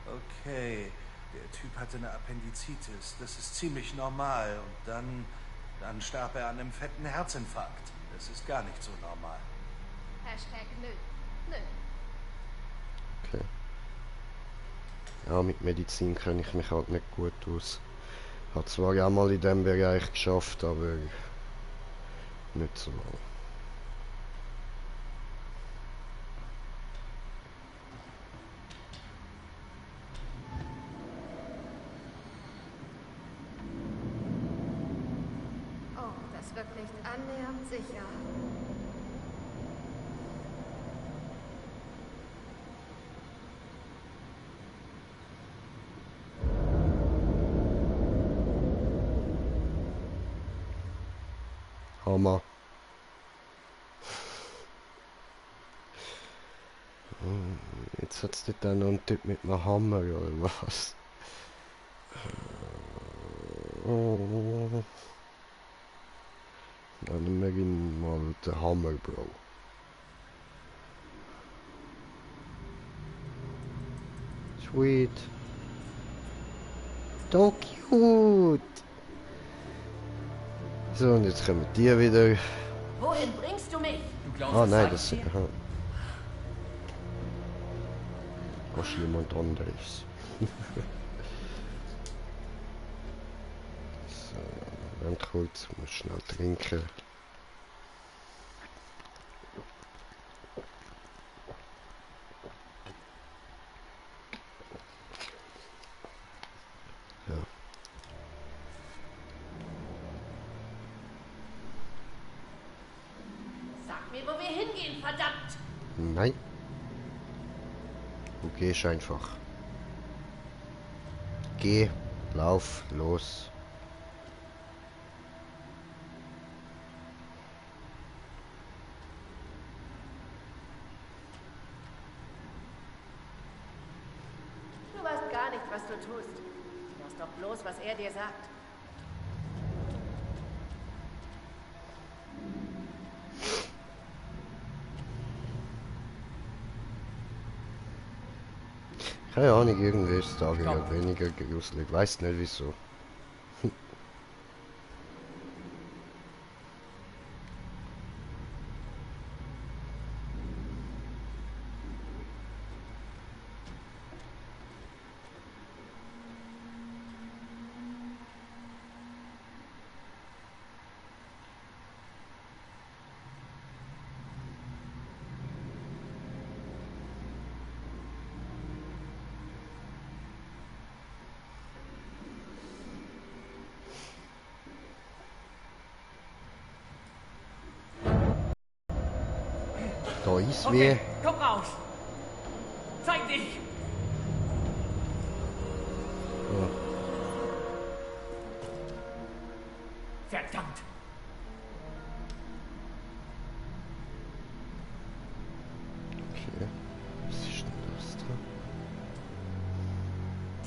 Okay, der Typ hatte eine Appendizitis. Das ist ziemlich normal. Und dann starb er an einem fetten Herzinfarkt. Das ist gar nicht so normal. Hashtag nö. Nö. Auch mit Medizin kenne ich mich halt nicht gut aus. Habe zwar auch mal in diesem Bereich geschafft, aber nicht so lange. Oh, das wirkt nicht annähernd sicher. Hammer. Jetzt hat es dort auch noch einen Typ mit einem Hammer, oder was? Dann nehmen wir ihn mal den Hammer, Bro. Sweet. So cute. So, und jetzt kommen die wieder. Wohin bringst du mich? Du glaubst, Ah das nein, sag das ich ist... dir? Aha. Das ist jemand anderes. So, ganz kurz, ich muss schnell trinken. Ja. Sag mir, wo wir hingehen, verdammt! Nein. Du gehst einfach. Geh, lauf, los. Du weißt gar nicht, was du tust. Du machst doch bloß, was er dir sagt. Keine Ahnung, irgendwie ist es da wieder weniger gruselig. Weiß nicht wieso. Da ist Okay, wie. komm raus! Zeig dich! Ja. Verdammt! Okay. Was ist denn das da?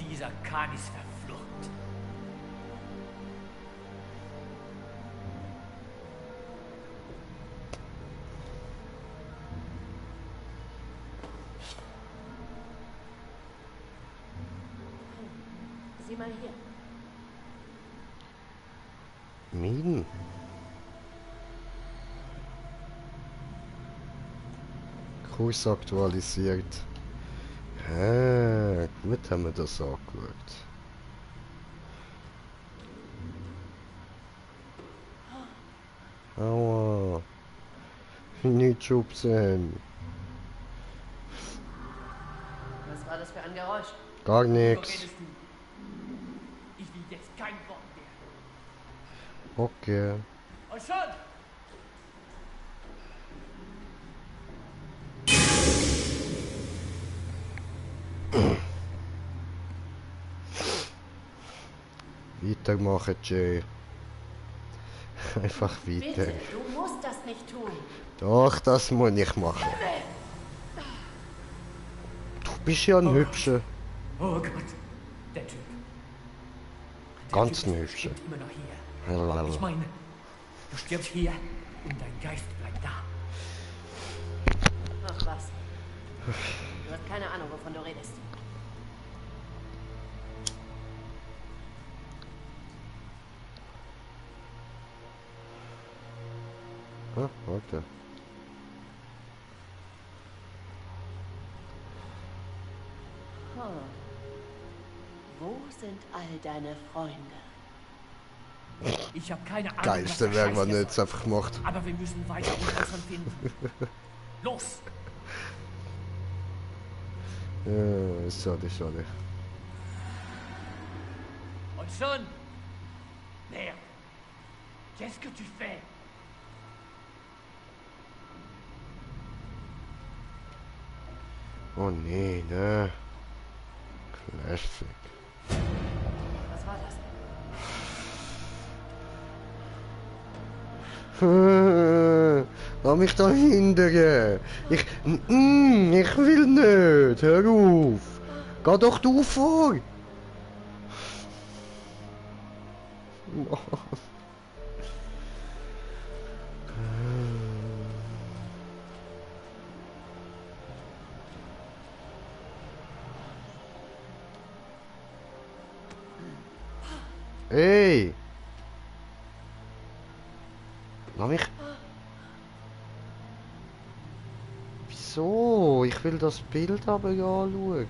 Dieser Kahn ist verflucht. Sieh mal hier. Minen. Kurs aktualisiert. Ah, gut haben wir das angeschaut. Aua. Nicht schubsen. Was war das für ein Geräusch? Gar So nichts. redest du. Ich will jetzt kein Wort mehr. Okay. Und schon! Weitermachen, Jay. Einfach weiter. Bitte, du musst das nicht tun. Doch, das muss ich machen. Du bist ja ein Hübscher. Oh Gott, der Typ. Der Ganz Typ ein ist Hübscher. bestimmt immer noch hier. Ich meine, du stirbst hier und dein Geist bleibt da. Ach was. Du hast keine Ahnung, wovon du redest. Ah, warte. Oh. Wo sind all deine Freunde? Ich habe keine Ahnung, Geilste was der wäre, Scheiß wenn hier man jetzt soll. einfach macht. Aber wir müssen weiter Wilson finden. Los! Schade, schade. Wilson! Merde! Qu'est-ce que tu fais? Oh nee, ne. Classic. Was war das? Lass mich da hindern. Ich will nicht. Hör auf. Geh doch du vor. Mann. Hey! Lass mich... Wieso? Ich will das Bild aber anschauen.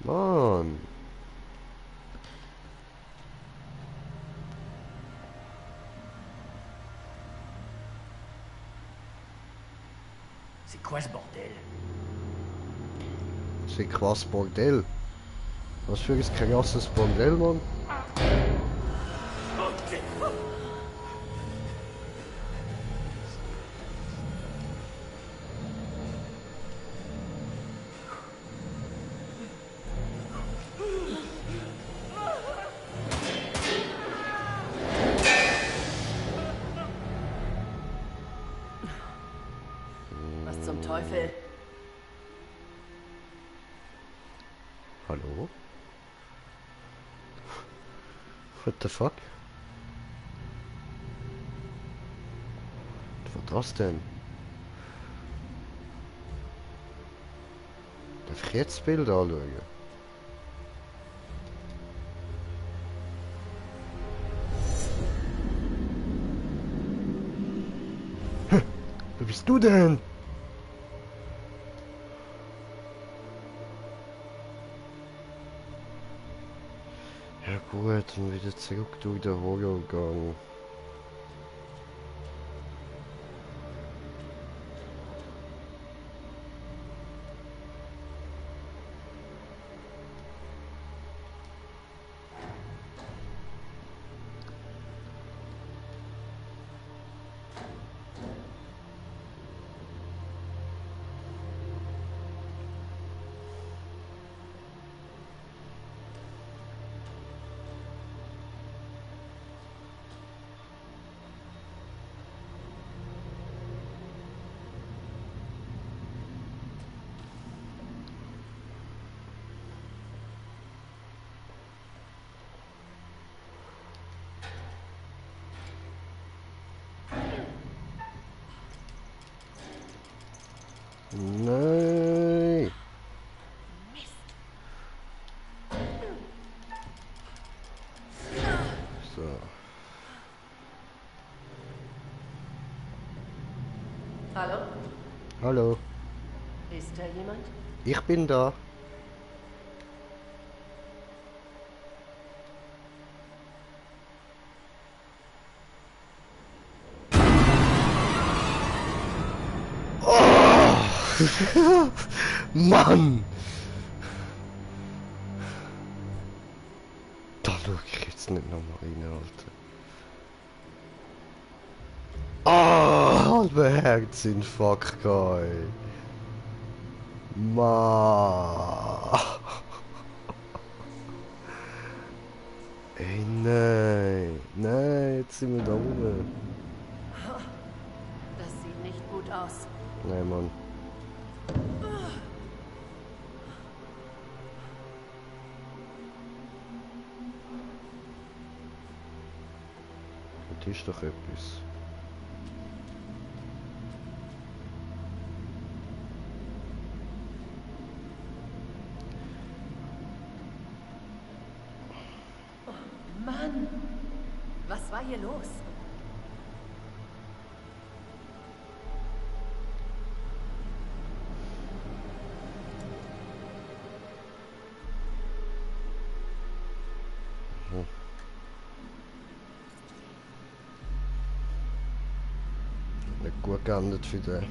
Mann! C'est quoi ce bordel? C'est quoi ce Bordel? Was für ein krasses Bordel, Mann? Was zum Teufel? Hallo? What the fuck? Was war das denn? Darf ich jetzt das Bild anschauen? Wer bist du denn? Ja gut, dann wieder zurück durch den Horrorgang. Nein! So. Hallo? Hallo, Ist da jemand? ich bin da. Oh! Mann! Da schau ich jetzt nicht nochmal rein, Alter. Ah, halber Herzinfarkt, geil. Ma. Ey, nein. Nein, jetzt sind wir da oben. Das sieht nicht gut aus. Nein, Mann. Das ist doch etwas. Mann! Was war hier los? Nicht gut geendet für den.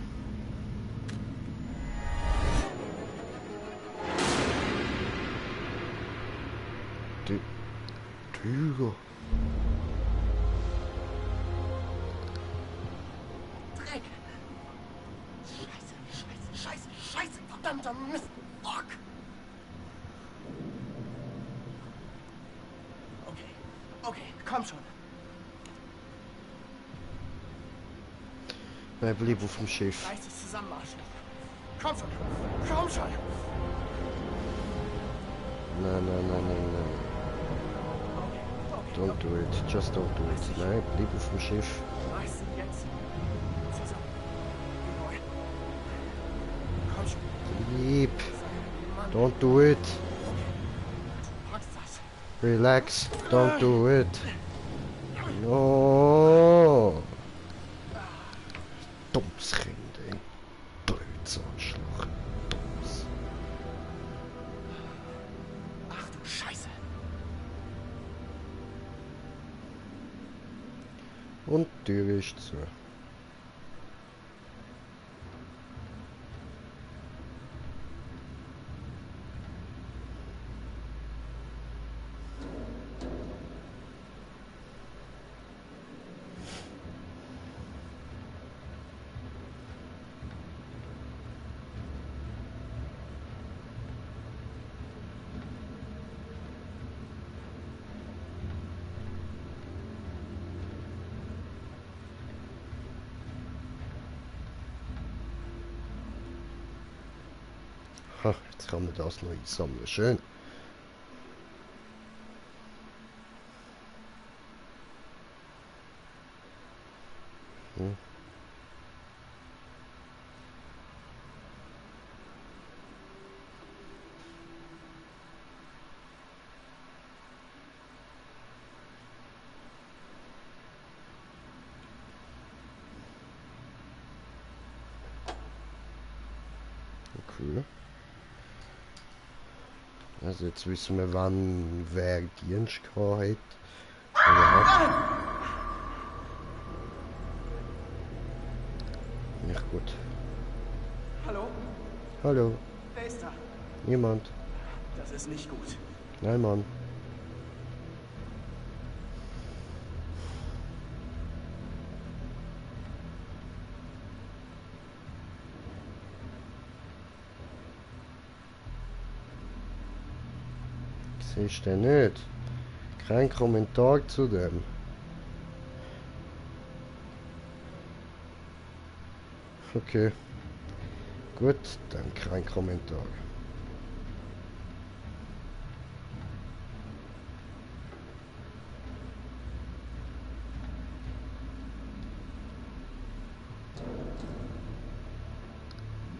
Tyger. Dreck! Scheiße, verdammter Mist! Fuck! Okay, komm schon. Bleib auf dem Schiff. Reiß dich zusammen, Arschloch. Komm schon! Nein. Okay. Don't do it. Just don't do it. Nein, bleib auf dem Schiff. Reiß dich jetzt zusammen. Jawohl. Komm schon. Bleib. Mann, Don't do it. du packst das. Relax. Don't do it. No. Dummes Kind, ey. Blöds Arschloch. Dummes. Ach du Scheiße. Und die Tür ist zu. Ha, jetzt kann man das noch einsammeln. Schön. Hm. Okay. Also jetzt wissen wir, wann wer Dienst gehabt hat. Ja. Nicht gut. Hallo? Hallo. Wer ist da? Niemand. Das ist nicht gut. Nein, Mann. Siehst du nicht? Kein Kommentar zu dem. Okay. Gut, dann kein Kommentar.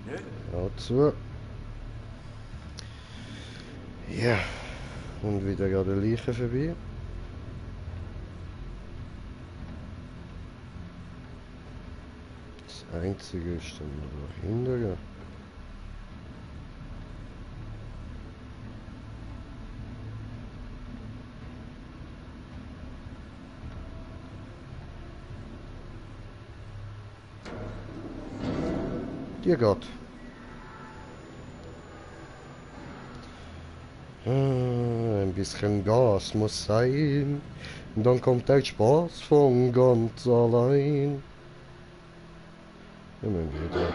Nö. Dazu. Ja. Und wieder gerade Leiche vorbei. Das Einzige ist dann noch dahinter. Dir Gott. Ein bisschen Gas muss sein, dann kommt der Spaß von ganz allein. Ja, mein Bruder,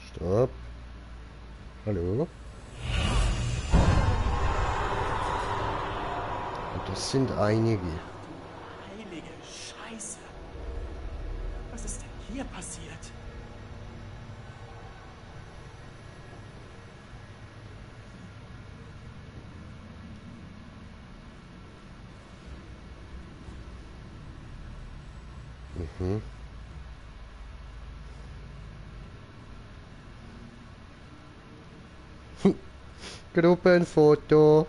Stopp. Hallo? Und das sind einige. Heilige Scheiße. Was ist denn hier passiert? Mhm. Gruppenfoto.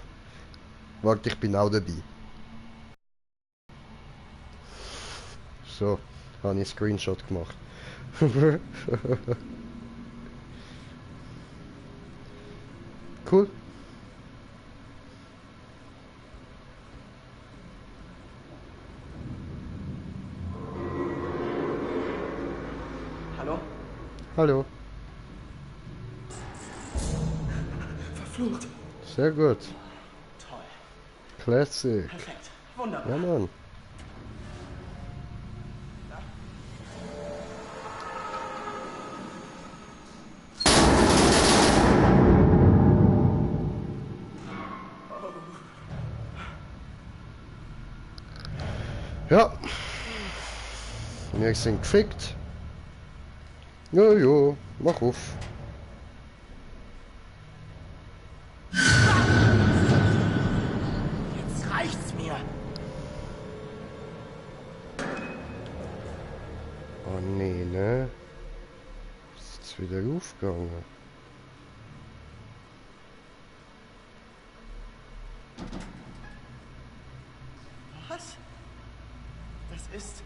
Warte, ich bin auch dabei. So, habe ich einen Screenshot gemacht. Cool. Hallo. Verflucht. Sehr gut. Toll. Classic. Perfekt. Wunderbar. Ja, Mann. Ja. Wir sind gefickt. Jojo, mach auf. Jetzt reicht's mir. Oh nee, ne? Ist jetzt wieder aufgegangen. Was? Das ist...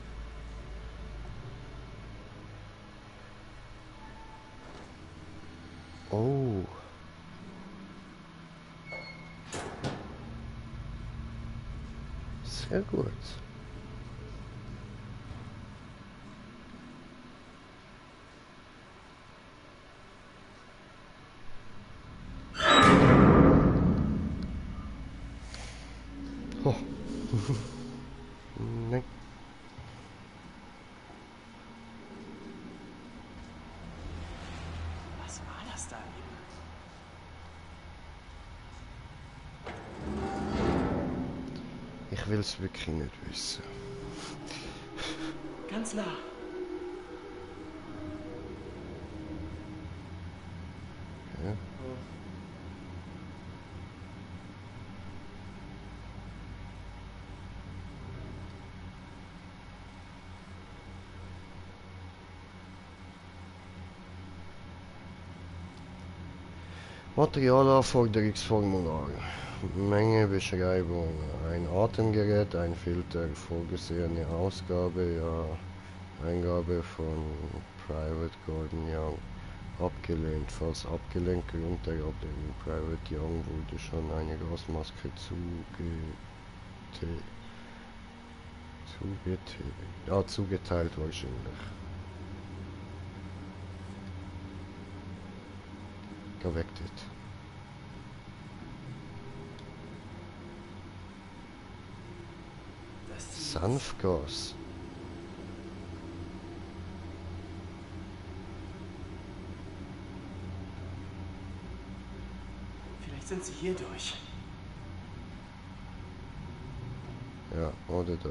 Oh. Sehr gut. Oh. Nein. Was war das da eben? Ich will es wirklich nicht wissen. Ganz nah. Ja. Materialanforderungsformular. Mengebeschreibung. Ein Atemgerät, ein Filter, vorgesehene Ausgabe, ja. Eingabe von Private Gordon Young. Abgelehnt. Falls abgelehnt, Grund der Ablehnung. Private Young wurde schon eine Gasmaske zugeteilt wahrscheinlich. Geh weg dort. Das Sanftgas. Vielleicht sind sie hier durch. Ja, oder da.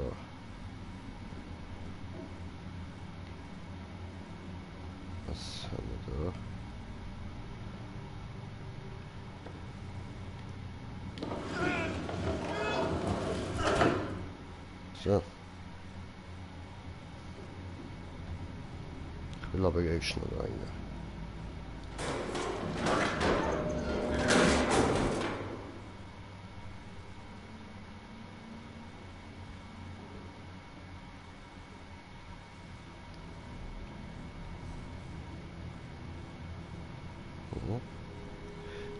Was haben wir da? So. Ich will aber gleich schnell rein.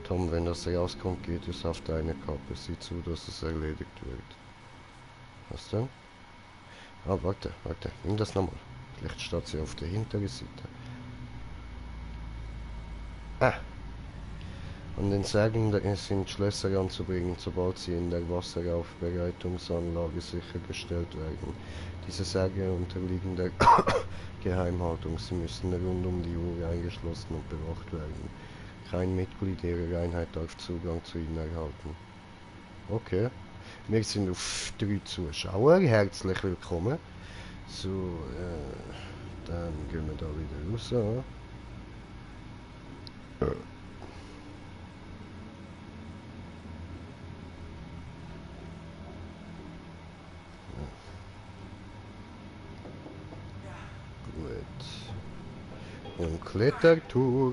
Tom, wenn das rauskommt, geht es auf deine Kappe. Sieh zu, dass es erledigt wird. Was denn? Ah, warte. Nimm das nochmal. Vielleicht steht sie auf der hinteren Seite. Ah! An den Särgen sind Schlösser anzubringen, sobald sie in der Wasseraufbereitungsanlage sichergestellt werden. Diese Särge unterliegen der Geheimhaltung. Sie müssen rund um die Uhr eingeschlossen und bewacht werden. Kein Mitglied ihrer Einheit darf Zugang zu ihnen erhalten. Okay. Wir sind auf 3 Zuschauer. Herzlich willkommen. So, dann gehen wir da wieder raus. Gut. Und Klettertour.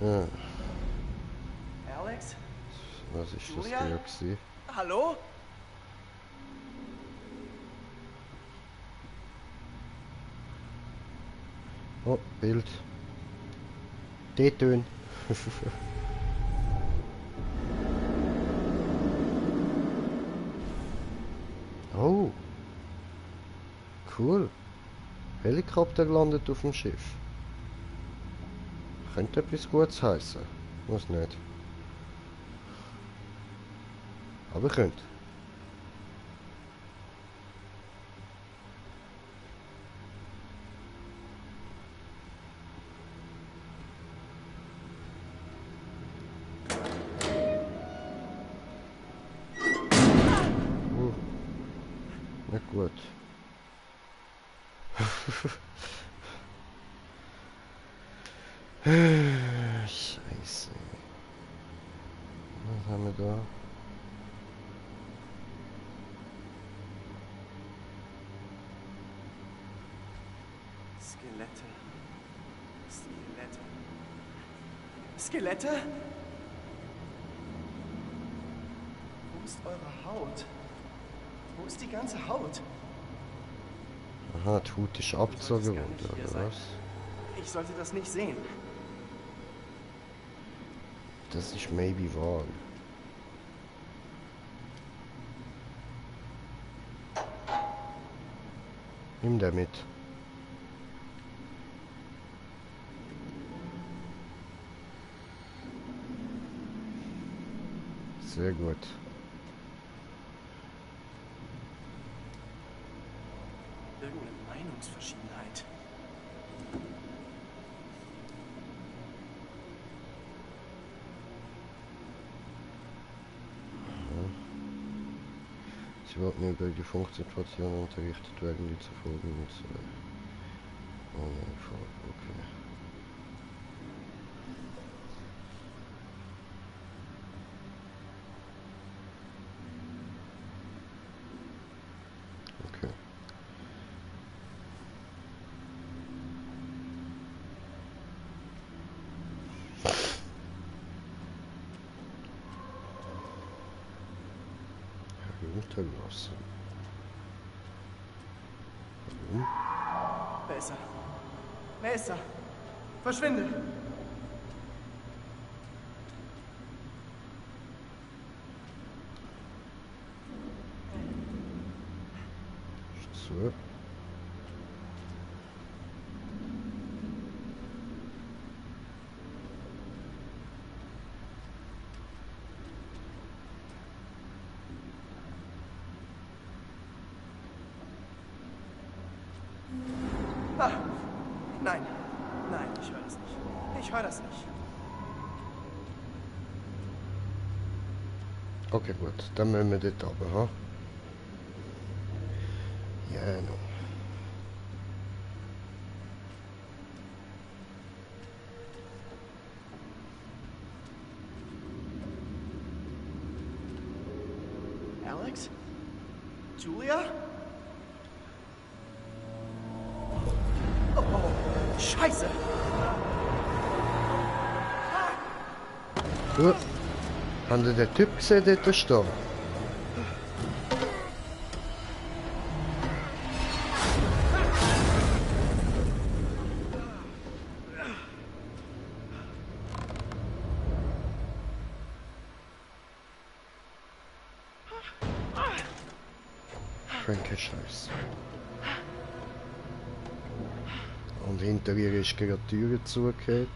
Ja, Alex? was ist das Julia? hier gewesen? Hallo? Oh, Bild. D-Tön. Oh. Cool. Helikopter landet auf dem Schiff. Könnte etwas Gutes heißen. Muss nicht. Aber könnte. Na gut. Scheiße. Was haben wir da? Skelette. Skelette. Skelette? Wo ist eure Haut? Wo ist die ganze Haut? Aha, die Haut ist abgezogen worden, oder was? Ich sollte das nicht sehen. Das ist maybe wahr. Nimm der mit. Sehr gut. Irgendeine Meinungsverschiedenheit. Sie wollten über die Funksituation unterrichtet werden, die zu folgen und so. Oh nein, okay. Okay. Runterlassen. Warum? Besser. Besser. Verschwinde. So. Ah, nein. Nein, ich höre das nicht. Ich höre das nicht. Okay, gut. Dann müssen wir dort runter, ha? Ja, no. Alex? Julia? Oh, Scheiße! Haben Sie den Typ gesehen, dort stehen? Kranke Scheiße. Und hinter ihr ist gerade die Tür zugehört.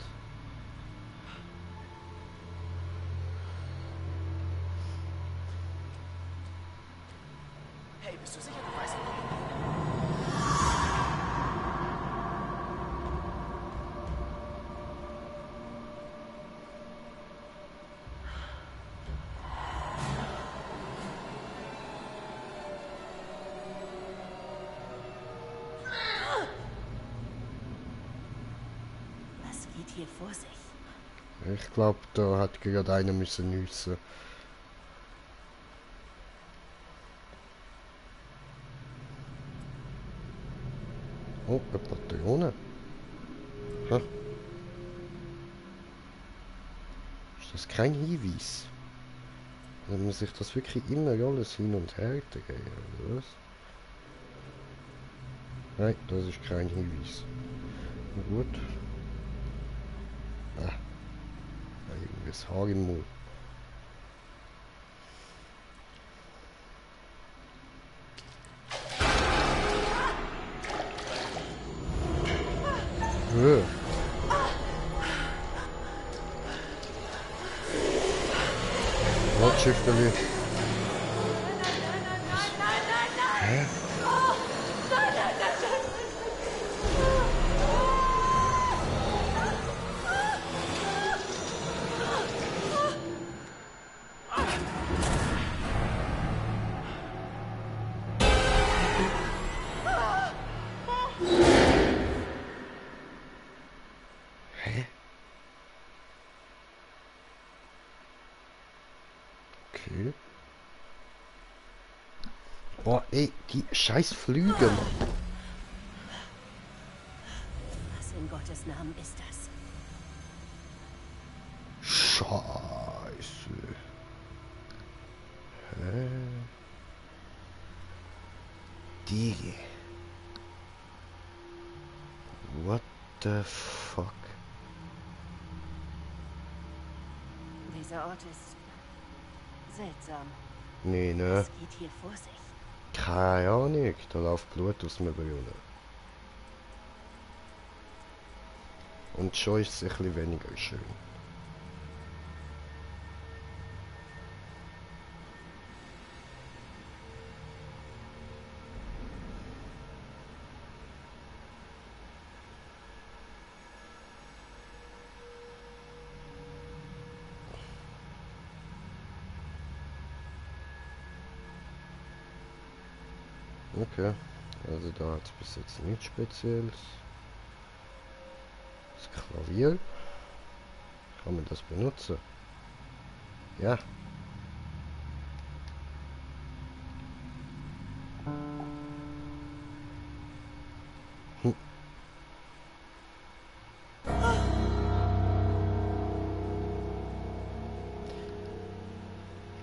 Hey, bist du sicher, du weißt nicht? Was geht hier vor sich? Ich glaube, da hat gerade einer müssen nüssen. Oh, eine Patrone. Ha. Ist das kein Hinweis? Dann muss ich das wirklich immer alles hin und her drehen, oder was? Nein, das ist kein Hinweis. Na gut. Ah. Irgendwas Haar im Mund. Höhe. Rotschiffeli. Hä? Hä? Okay. Boah, ey, die scheiß Flüge, Mann. Was in Gottes Namen ist das? Scheiße. Hä? Die. What the fuck? Dieser Ort ist seltsam. Nee, ne? Was geht hier vor sich? Keine Ahnung. Da läuft Blut aus dem Brüllen. Und schon ist es ein bisschen weniger schön. Okay, also da hat es bis jetzt nichts Spezielles. Das Klavier. Kann man das benutzen? Ja. Hm.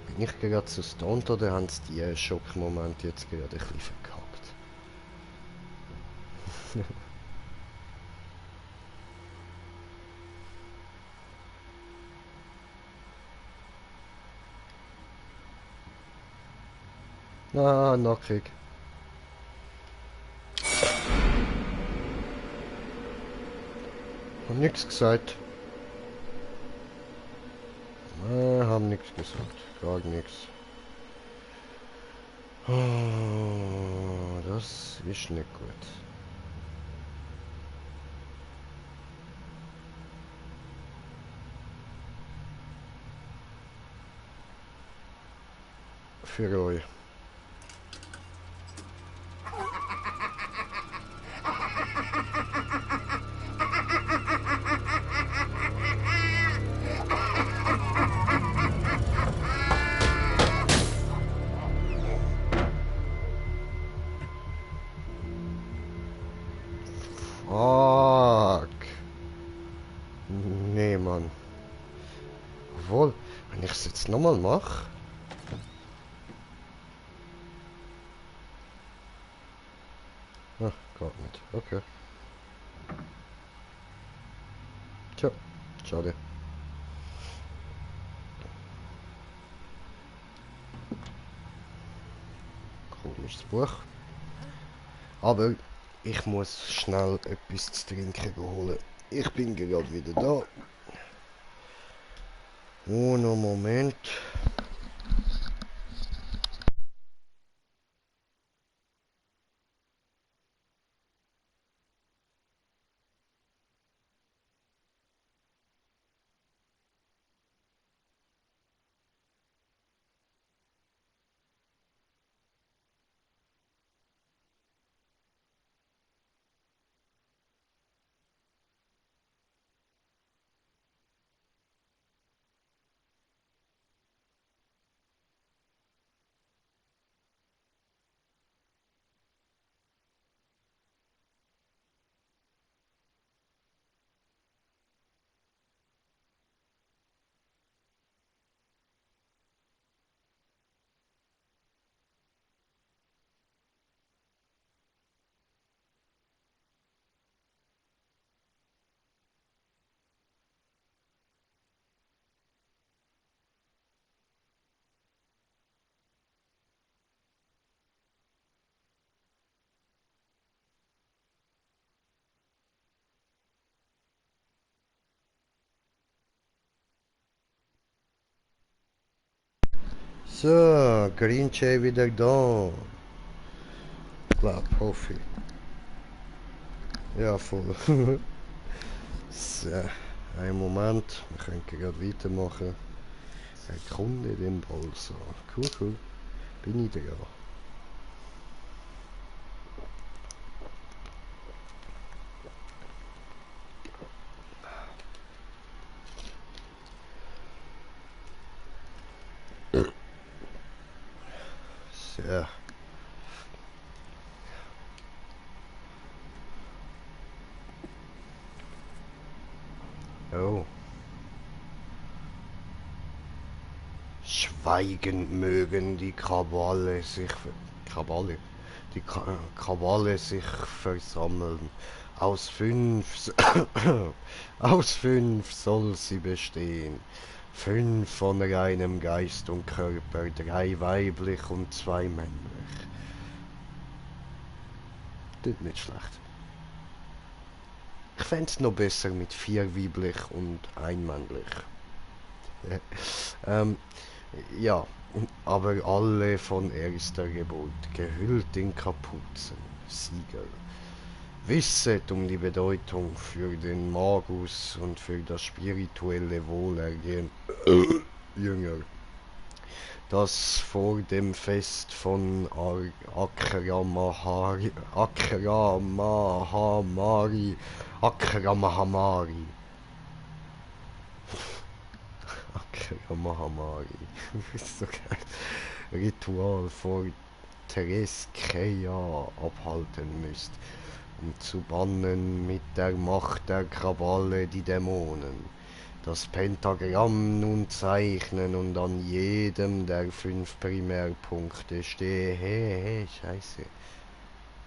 Bin ich gerade so stoned oder haben sie die Schockmomente jetzt gerade ein bisschen verkackt? Ah, nackig. Hab nichts gesagt. Haben nichts gesagt. Gar nichts. Das ist nicht gut. Für euch. Fuck. Nee, Mann. Obwohl, wenn ich es jetzt nochmal mache. Ach, geht nicht. Okay. Tja, schade. Komisches Buch. Aber ich muss schnell etwas zu trinken holen. Ich bin gerade wieder da. Uno Moment. So, Grinche wieder da. Glaub, hoffe ich. Ja, voll. So, einen Moment, wir können gerade weitermachen. Erkunde den Bolzer. Cool, cool. Bin ich da? So. Oh. Schweigend mögen die Krawalle sich Krawalle sich versammeln. Aus 5 aus 5 soll sie bestehen. 5 von reinem Geist und Körper, 3 weiblich und 2 männlich. Das ist nicht schlecht. Ich fände es noch besser mit 4 weiblich und 1 männlich. Ja, aber alle von erster Geburt, gehüllt in Kapuzen, Sieger. Wisset um die Bedeutung für den Magus und für das spirituelle Wohlergehen Jünger, das vor dem Fest von Akramahamari so geil. Ritual vor Tereskea abhalten müsst, um zu bannen mit der Macht der Krawalle die Dämonen. Das Pentagramm nun zeichnen und an jedem der 5 Primärpunkte stehe. Hey, scheiße.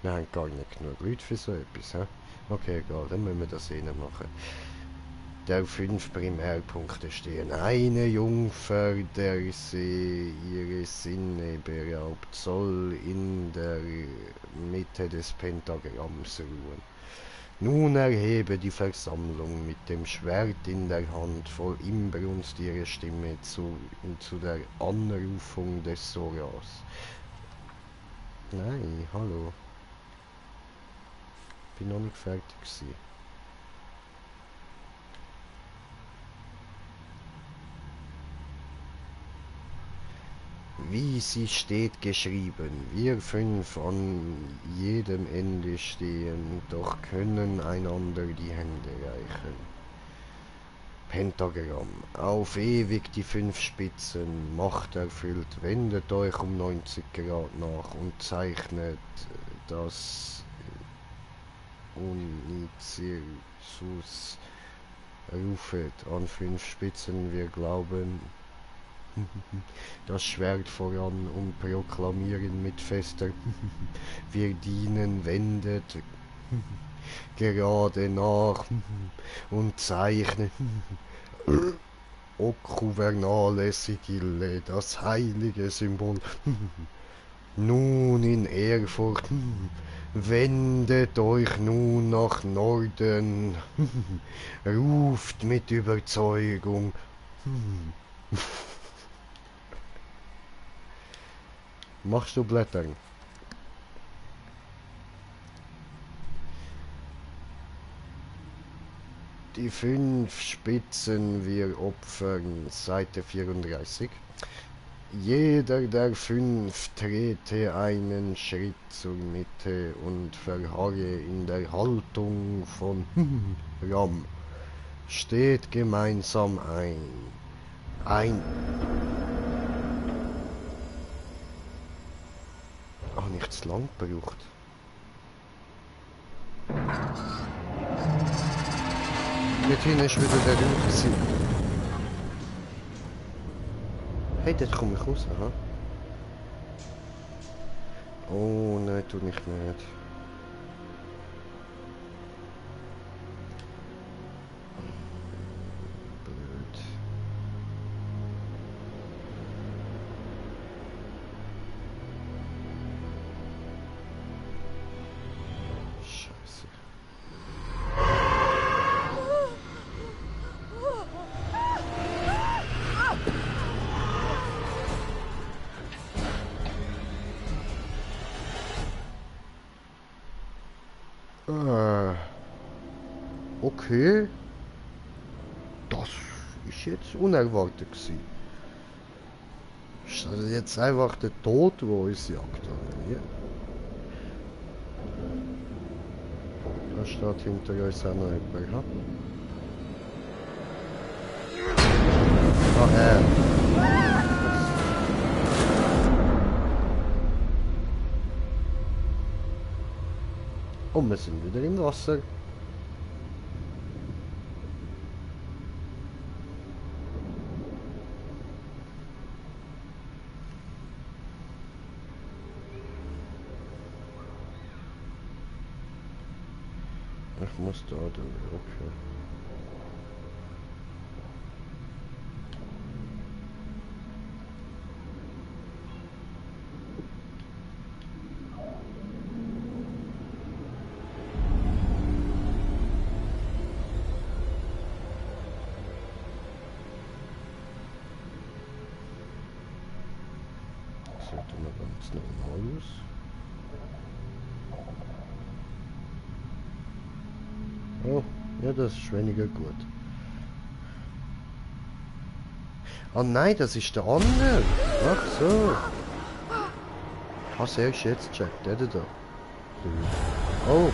Wir haben gar nicht genug Leute für so etwas, hä? Okay, egal, dann müssen wir das machen. Der 5 Primärpunkte stehen. Eine Jungfer, der sie ihre Sinne beraubt, soll in der Mitte des Pentagramms ruhen. Nun erhebe die Versammlung mit dem Schwert in der Hand voll Inbrunst ihre Stimme zu der Anrufung des Soras. Nein, hallo. Bin noch nicht fertig gewesen. Wie sie steht geschrieben, wir 5 an jedem Ende stehen, doch können einander die Hände reichen. Pentagramm, auf ewig die 5 Spitzen, Macht erfüllt, wendet euch um 90 Grad nach und zeichnet das Unizirsus, rufet an 5 Spitzen, wir glauben, das Schwert voran und proklamieren mit fester wir dienen, wendet gerade nach und zeichnen okuvernale Sigille, das heilige Symbol. Nun in Ehrfurcht, wendet euch nun nach Norden, ruft mit Überzeugung. Machst du Blättern? Die 5 Spitzen wir opfern, Seite 34. Jeder der 5 trete einen Schritt zur Mitte und verharre in der Haltung von Ram. Steht gemeinsam ein. Ach, nicht zu lang gebraucht. Dort hinten ist wieder der Ruf. Hey, dort komme ich raus, aha. Oh nein, tu nicht. Blöd. Scheiße. Okay. Das ist jetzt unerwartet gewesen. Ist das jetzt einfach der Tod, der uns jagt? Oder wie? Da steht hinter uns auch noch jemand. Ja? Ah, Und wir sind wieder im Wasser. Ich muss da durch, okay. Das sieht immer ganz normal aus. Oh, ja, das ist weniger gut. Oh nein, das ist der andere. Ach so. Was er ist jetzt checkt, der da. Oh,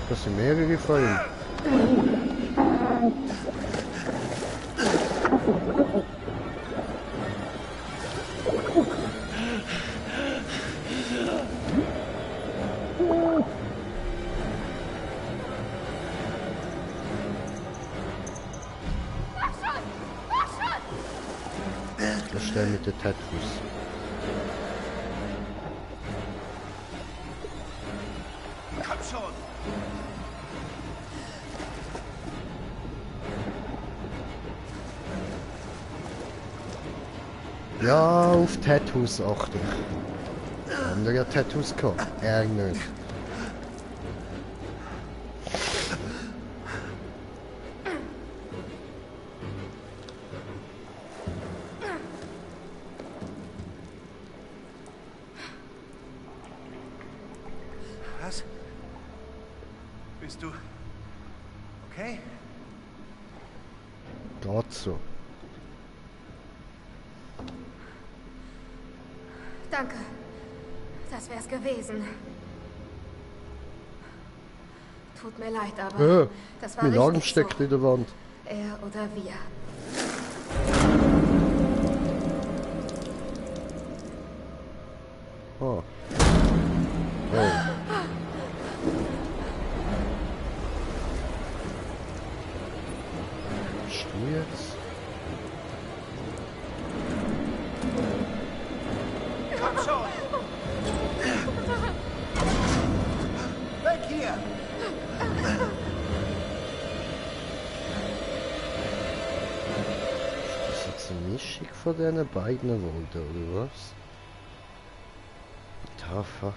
das sind mehrere von ihm. Der Stell mit den Tattoos. Komm schon! Ja, auf Tattoos achte ich. Haben wir ja Tattoos gehabt? Er nicht. Was? Bist du okay? Geht so. Danke. Das wär's gewesen. Tut mir leid, aber das war Mein Arm richtig steckt so. in der Wand. Er oder wir. Ah. Oh. Bist du jetzt? Komm schon! Weg hier! Ist das jetzt eine Mischung von diesen beiden Worten, oder was? Da fuck.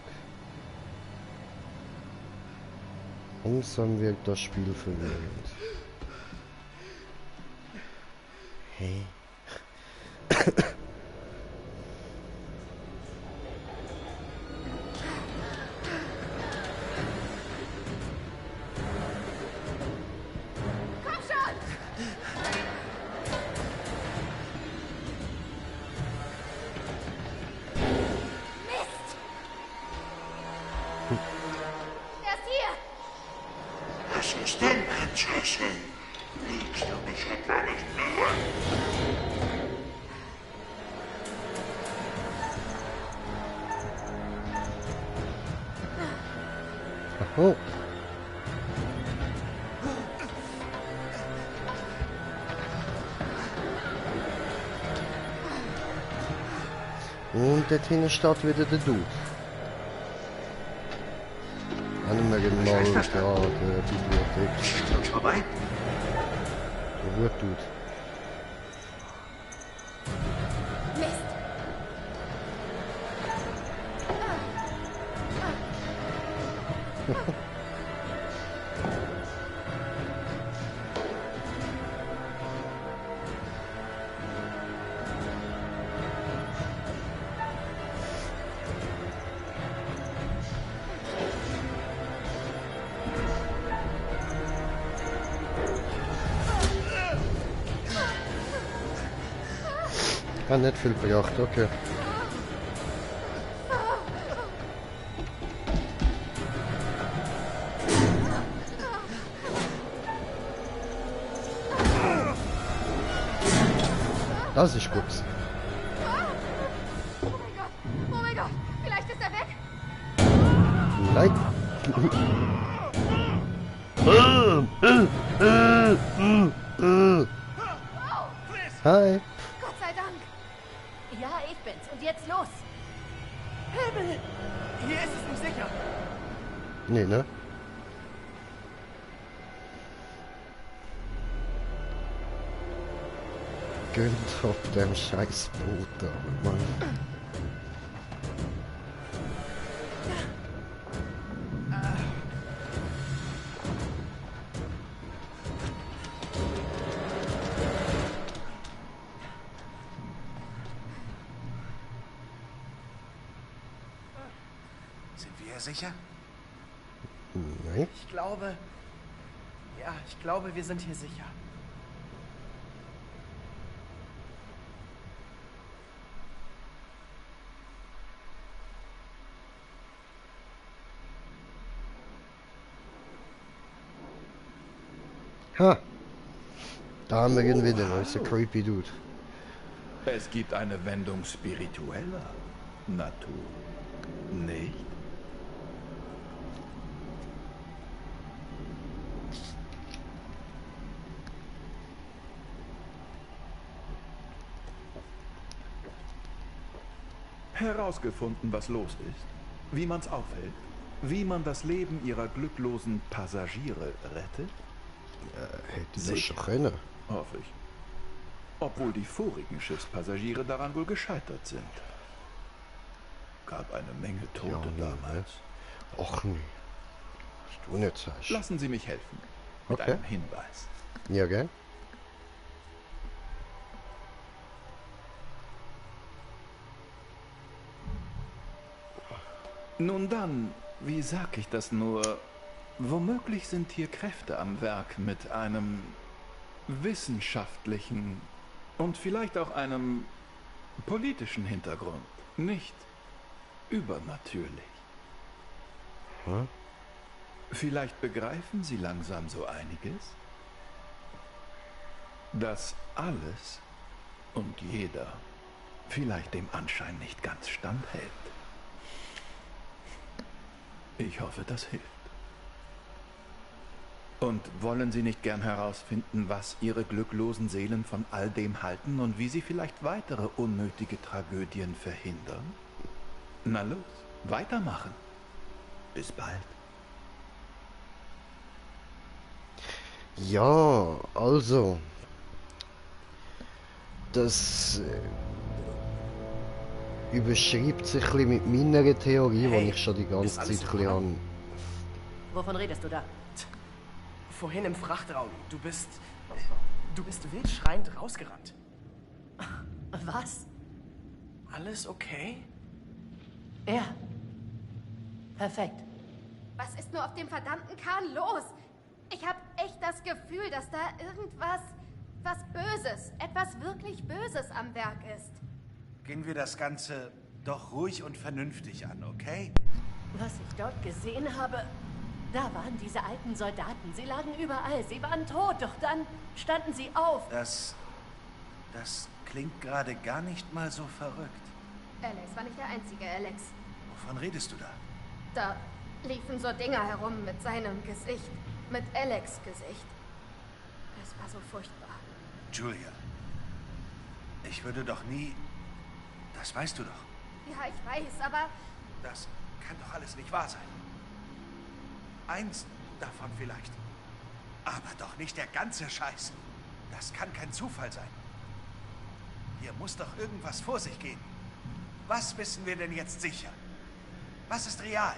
Langsam wird das Spiel verwirrend. Hey. Komm schon! Mist! Er ist hier! Was ist denn, Prinzessin? Liegst du mich etwa nicht mehr? Oh. Und dort hinten steht wieder der Dude. Haben wir mal da der Bibliothek. Ist uns vorbei? Der Wutdude. Mist! Hat nicht viel gebracht, okay. Das ist gut. Oh mein Gott, vielleicht ist er weg. Nein. Hi. Gott sei Dank. Ja, ich bin's. Und jetzt los. Himmel! Hier ist es nicht sicher. Nee, ne? Gönnt auf dem scheiß Boot, aber Mann. Sind wir sicher? Nein. Ich glaube... Ja, ich glaube, wir sind hier sicher. Ha! Da haben wir ihn wieder, das ist ein creepy Dude. Es gibt eine Wendung spiritueller Natur, nicht? Herausgefunden, was los ist, wie man's aufhält, wie man das Leben ihrer glücklosen Passagiere rettet? Hätte das schon können. Hoffe ich. Obwohl die vorigen Schiffspassagiere daran wohl gescheitert sind. Gab eine Menge Tote damals. Och nee. Was du nicht sagst. Lassen Sie mich helfen. Mit Okay. einem Hinweis. Ja, gell? Nun dann, wie sag ich das nur? Womöglich sind hier Kräfte am Werk mit einem wissenschaftlichen und vielleicht auch einem politischen Hintergrund. Nicht übernatürlich. Hm? Vielleicht begreifen Sie langsam so einiges? Dass alles und jeder vielleicht dem Anschein nicht ganz standhält. Ich hoffe, das hilft. Und wollen Sie nicht gern herausfinden, was Ihre glücklosen Seelen von all dem halten und wie Sie vielleicht weitere unnötige Tragödien verhindern? Na los, weitermachen. Bis bald. Ja, also. Das überschreibt sich ein bisschen mit meiner Theorie, Hey, die ich schon die ganze ist alles Zeit in ein Ordnung? bisschen Wovon redest du da? Vorhin im Frachtraum. Du bist wild schreiend rausgerannt. Was? Alles okay? Ja. Perfekt. Was ist nur auf dem verdammten Kahn los? Ich habe echt das Gefühl, dass da was Böses, etwas wirklich Böses am Werk ist. Gehen wir das Ganze doch ruhig und vernünftig an, okay? Was ich dort gesehen habe, da waren diese alten Soldaten. Sie lagen überall. Sie waren tot, doch dann standen sie auf. Das klingt gerade gar nicht mal so verrückt. Alex war nicht der einzige, Alex. Wovon redest du da? Da liefen so Dinger herum mit seinem Gesicht. Mit Alex' Gesicht. Es war so furchtbar. Julia, ich würde doch nie... Das weißt du doch. Ja, ich weiß, aber Das kann doch alles nicht wahr sein. Eins davon vielleicht. Aber doch nicht der ganze Scheiß. Das kann kein Zufall sein. Hier muss doch irgendwas vor sich gehen. Was wissen wir denn jetzt sicher? Was ist real?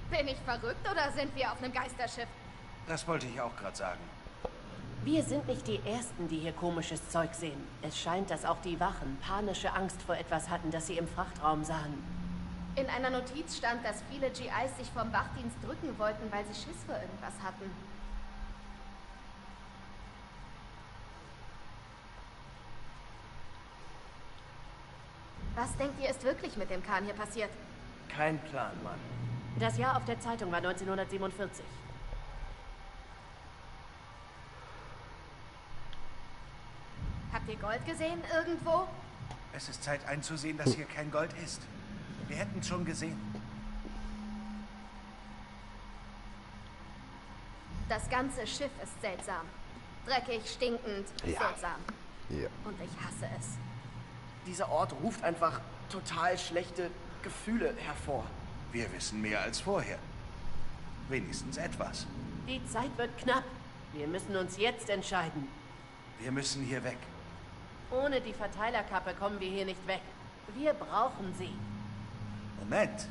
bin ich verrückt oder sind wir auf einem Geisterschiff? Das wollte ich auch gerade sagen. Wir sind nicht die Ersten, die hier komisches Zeug sehen. Es scheint, dass auch die Wachen panische Angst vor etwas hatten, das sie im Frachtraum sahen. In einer Notiz stand, dass viele GIs sich vom Wachdienst drücken wollten, weil sie Schiss vor irgendwas hatten. Was denkt ihr, ist wirklich mit dem Kahn hier passiert? Kein Plan, Mann. Das Jahr auf der Zeitung war 1947. Habt ihr Gold gesehen irgendwo? Es ist Zeit einzusehen, dass hier kein Gold ist. Wir hätten es schon gesehen. Das ganze Schiff ist seltsam. Dreckig, stinkend, seltsam. Ja. Und ich hasse es. Dieser Ort ruft einfach total schlechte Gefühle hervor. Wir wissen mehr als vorher. Wenigstens etwas. Die Zeit wird knapp. Wir müssen uns jetzt entscheiden. Wir müssen hier weg. Ohne die Verteilerkappe kommen wir hier nicht weg. Wir brauchen sie. Moment.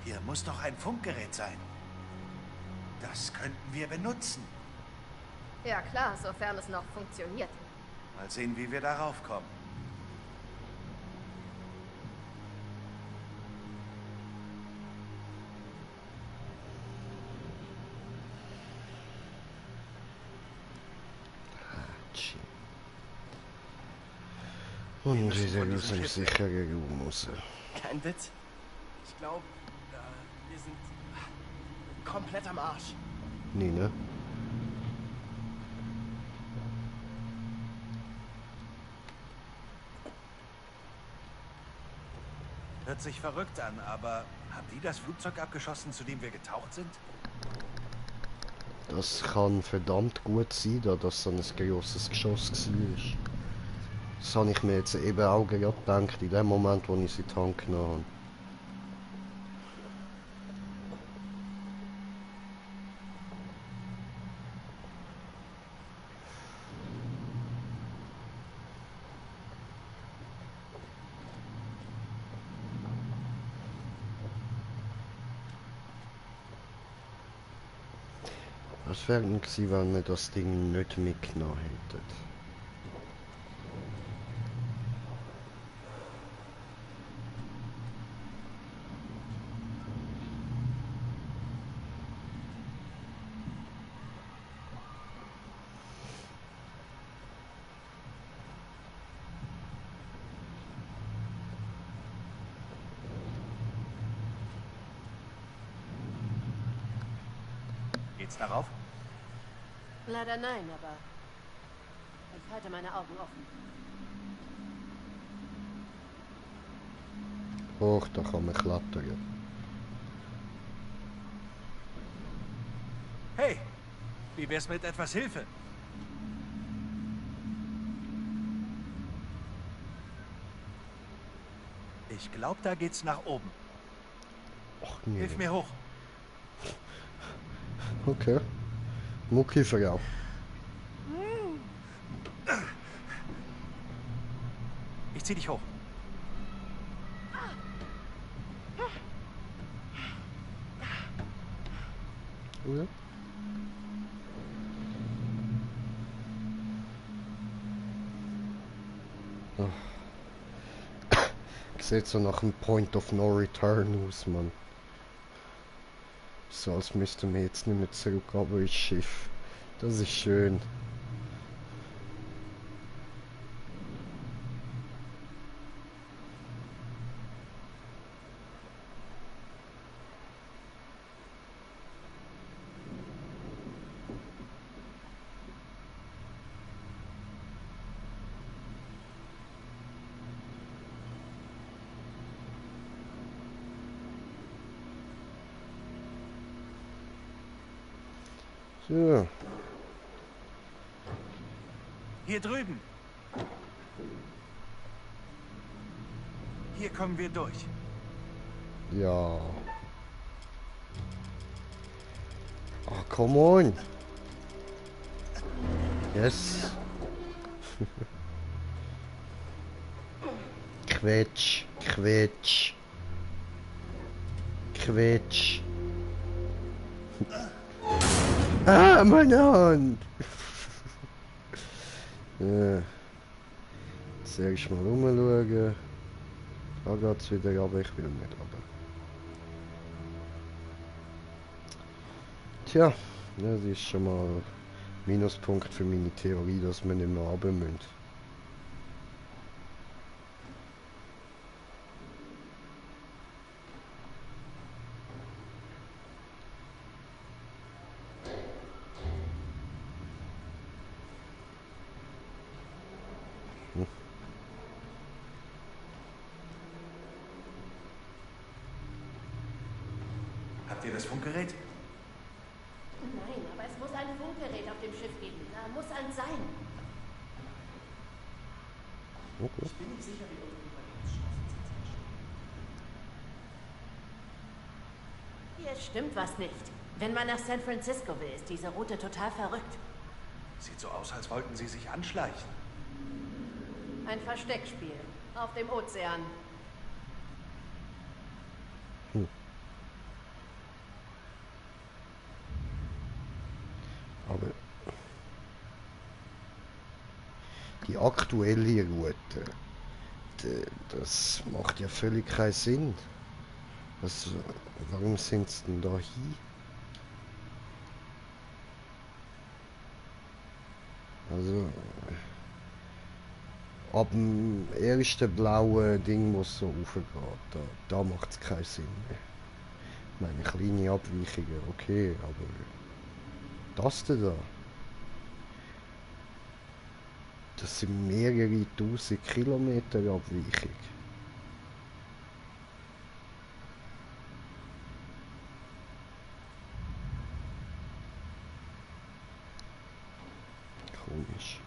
Hier muss doch ein Funkgerät sein. Das könnten wir benutzen. Ja klar, sofern es noch funktioniert. Mal sehen, wie wir darauf kommen. Und diese müssen sicher raus. Kein Witz. Ich glaube, wir sind komplett am Arsch. Nee, ne? Hört sich verrückt an, aber haben die das Flugzeug abgeschossen, zu dem wir getaucht sind? Das kann verdammt gut sein, da das so ein grosses Geschoss war. Das habe ich mir jetzt eben auch gerade gedacht, in dem Moment, wo ich sie in die Hand genommen habe. Was wäre denn gewesen, wenn wir das Ding nicht mitgenommen hätten? Geht's darauf? Leider nein, aber ich halte meine Augen offen. Hoch, da kann man klettern. Hey, wie wär's mit etwas Hilfe? Ich glaube, da geht's nach oben. Ach nee. Hilf mir hoch. Okay. Mucki für jou. Ich zieh dich hoch. Ja. Oh. Sieht so nach einem Point of No Return aus, Mann. So als müssten wir jetzt nicht mehr zurück, aber ins Schiff. Das ist schön. So. Hier drüben. Hier kommen wir durch. Ja. Oh, come on. Yes. Quetsch, Quetsch. Quetsch. Ah, meine Hand! Ja. Jetzt erst mal rumschauen. Da geht's wieder, aber ich will nicht runter. Tja, das ist schon mal ein Minuspunkt für meine Theorie, dass wir nicht mehr runter müssen. Habt ihr das Funkgerät? Nein, aber es muss ein Funkgerät auf dem Schiff geben. Da muss eins sein. Okay. Ich bin nicht sicher, wie unsere Überlebenschancen sind. Hier stimmt was nicht. Wenn man nach San Francisco will, ist diese Route total verrückt. Sieht so aus, als wollten sie sich anschleichen. Ein Versteckspiel. Auf dem Ozean. Aber die aktuelle Route, das macht ja völlig keinen Sinn. Warum sind sie denn da hin? Also ab dem ersten blauen Ding, was so raufgeht, da macht es keinen Sinn mehr. Ich meine, kleine Abweichungen, okay, aber das da, das sind mehrere tausend Kilometer Abweichung. Komisch.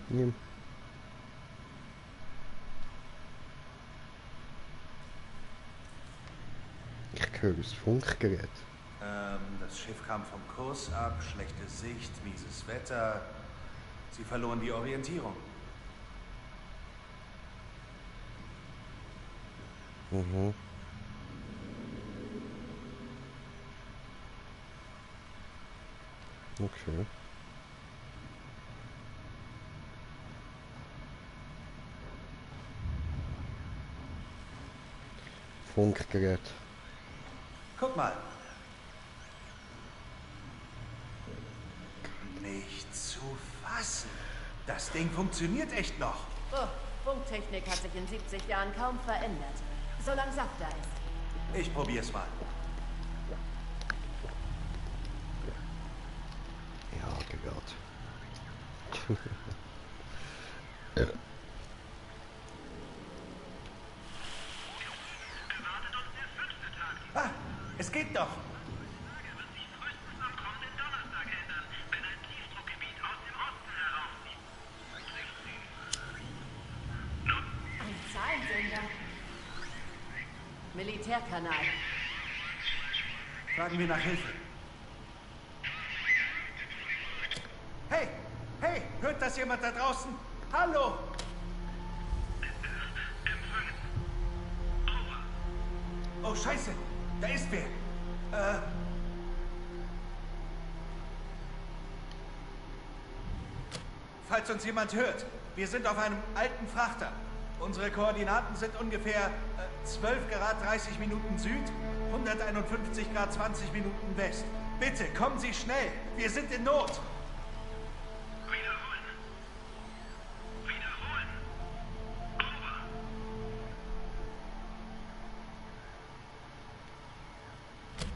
Nimm. Ich höre das Funkgerät. Das Schiff kam vom Kurs ab, schlechte Sicht, mieses Wetter. Sie verloren die Orientierung. Mhm. Okay. Funkgerät. Guck mal. Nicht zu fassen. Das Ding funktioniert echt noch. Oh, Funktechnik hat sich in 70 Jahren kaum verändert. Solange Saft da ist. Ich probier's mal. Ja, gegart. Ah, es geht doch. Ein Zahlensender. Militärkanal. Fragen wir nach Hilfe. Hey, hey, hört das jemand da draußen? Hallo? Oh, Scheiße, da ist wer. Falls uns jemand hört, wir sind auf einem alten Frachter. Unsere Koordinaten sind ungefähr 12 Grad 30 Minuten Süd, 151 Grad 20 Minuten West. Bitte, kommen Sie schnell. Wir sind in Not. Wiederholen. Wiederholen. Over.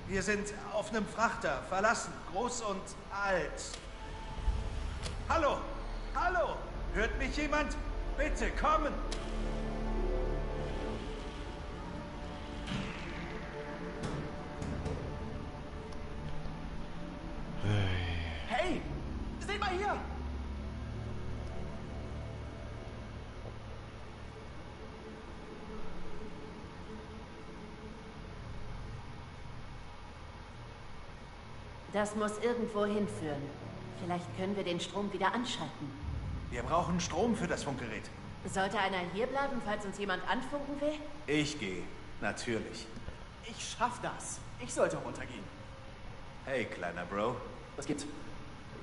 Wir sind auf einem Frachter, verlassen, groß und alt. Hallo? Hallo? Hört mich jemand? Bitte, kommen! Hey! Seht mal hier! Das muss irgendwo hinführen. Vielleicht können wir den Strom wieder anschalten. Wir brauchen Strom für das Funkgerät. Sollte einer hier bleiben, falls uns jemand anfunken will? Ich gehe. Natürlich. Ich schaff das. Ich sollte runtergehen. Hey, kleiner Bro. Was gibt's?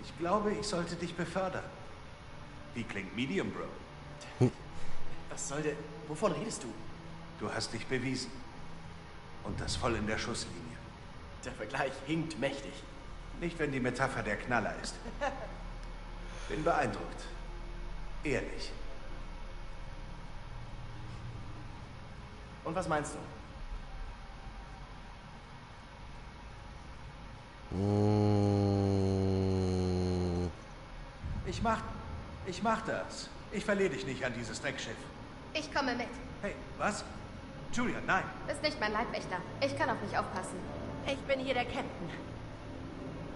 Ich glaube, ich sollte dich befördern. Wie klingt Medium, Bro? Was soll der... Wovon redest du? Du hast dich bewiesen. Und das voll in der Schusslinie. Der Vergleich hinkt mächtig. Nicht, wenn die Metapher der Knaller ist. Bin beeindruckt. Ehrlich. Und was meinst du? Ich mach das. Ich verliere dich nicht an dieses Dreckschiff. Ich komme mit. Hey, was? Julia, nein. Ist nicht mein Leibwächter. Ich kann auf mich aufpassen. Ich bin hier der Captain.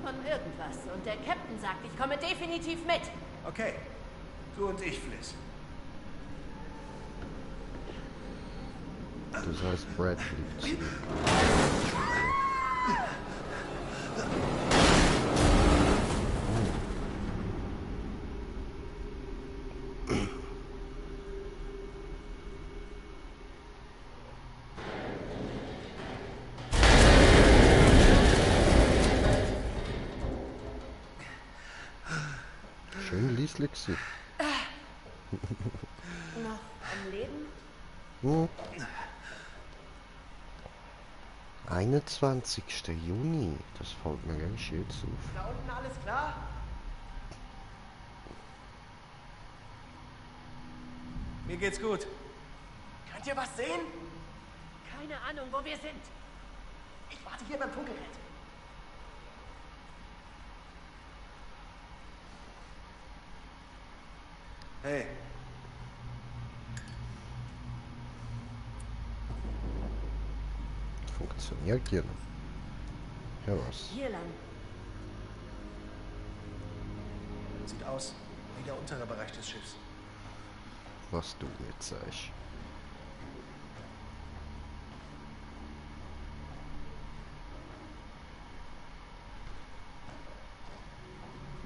Von irgendwas. Und der Captain sagt, ich komme definitiv mit. Okay. Du und ich, Fliss. Das heißt, Brad fliegt zu. Schön lieslich. Noch am Leben? 21. Juni, das fällt mir ganz schön auf. Da unten alles klar? Mir geht's gut. Könnt ihr was sehen? Keine Ahnung, wo wir sind. Ich warte hier beim Funkgerät. Hey. Funktioniert hier noch. Ja, was? Hier lang. Sieht aus wie der untere Bereich des Schiffs. Was du jetzt sagst.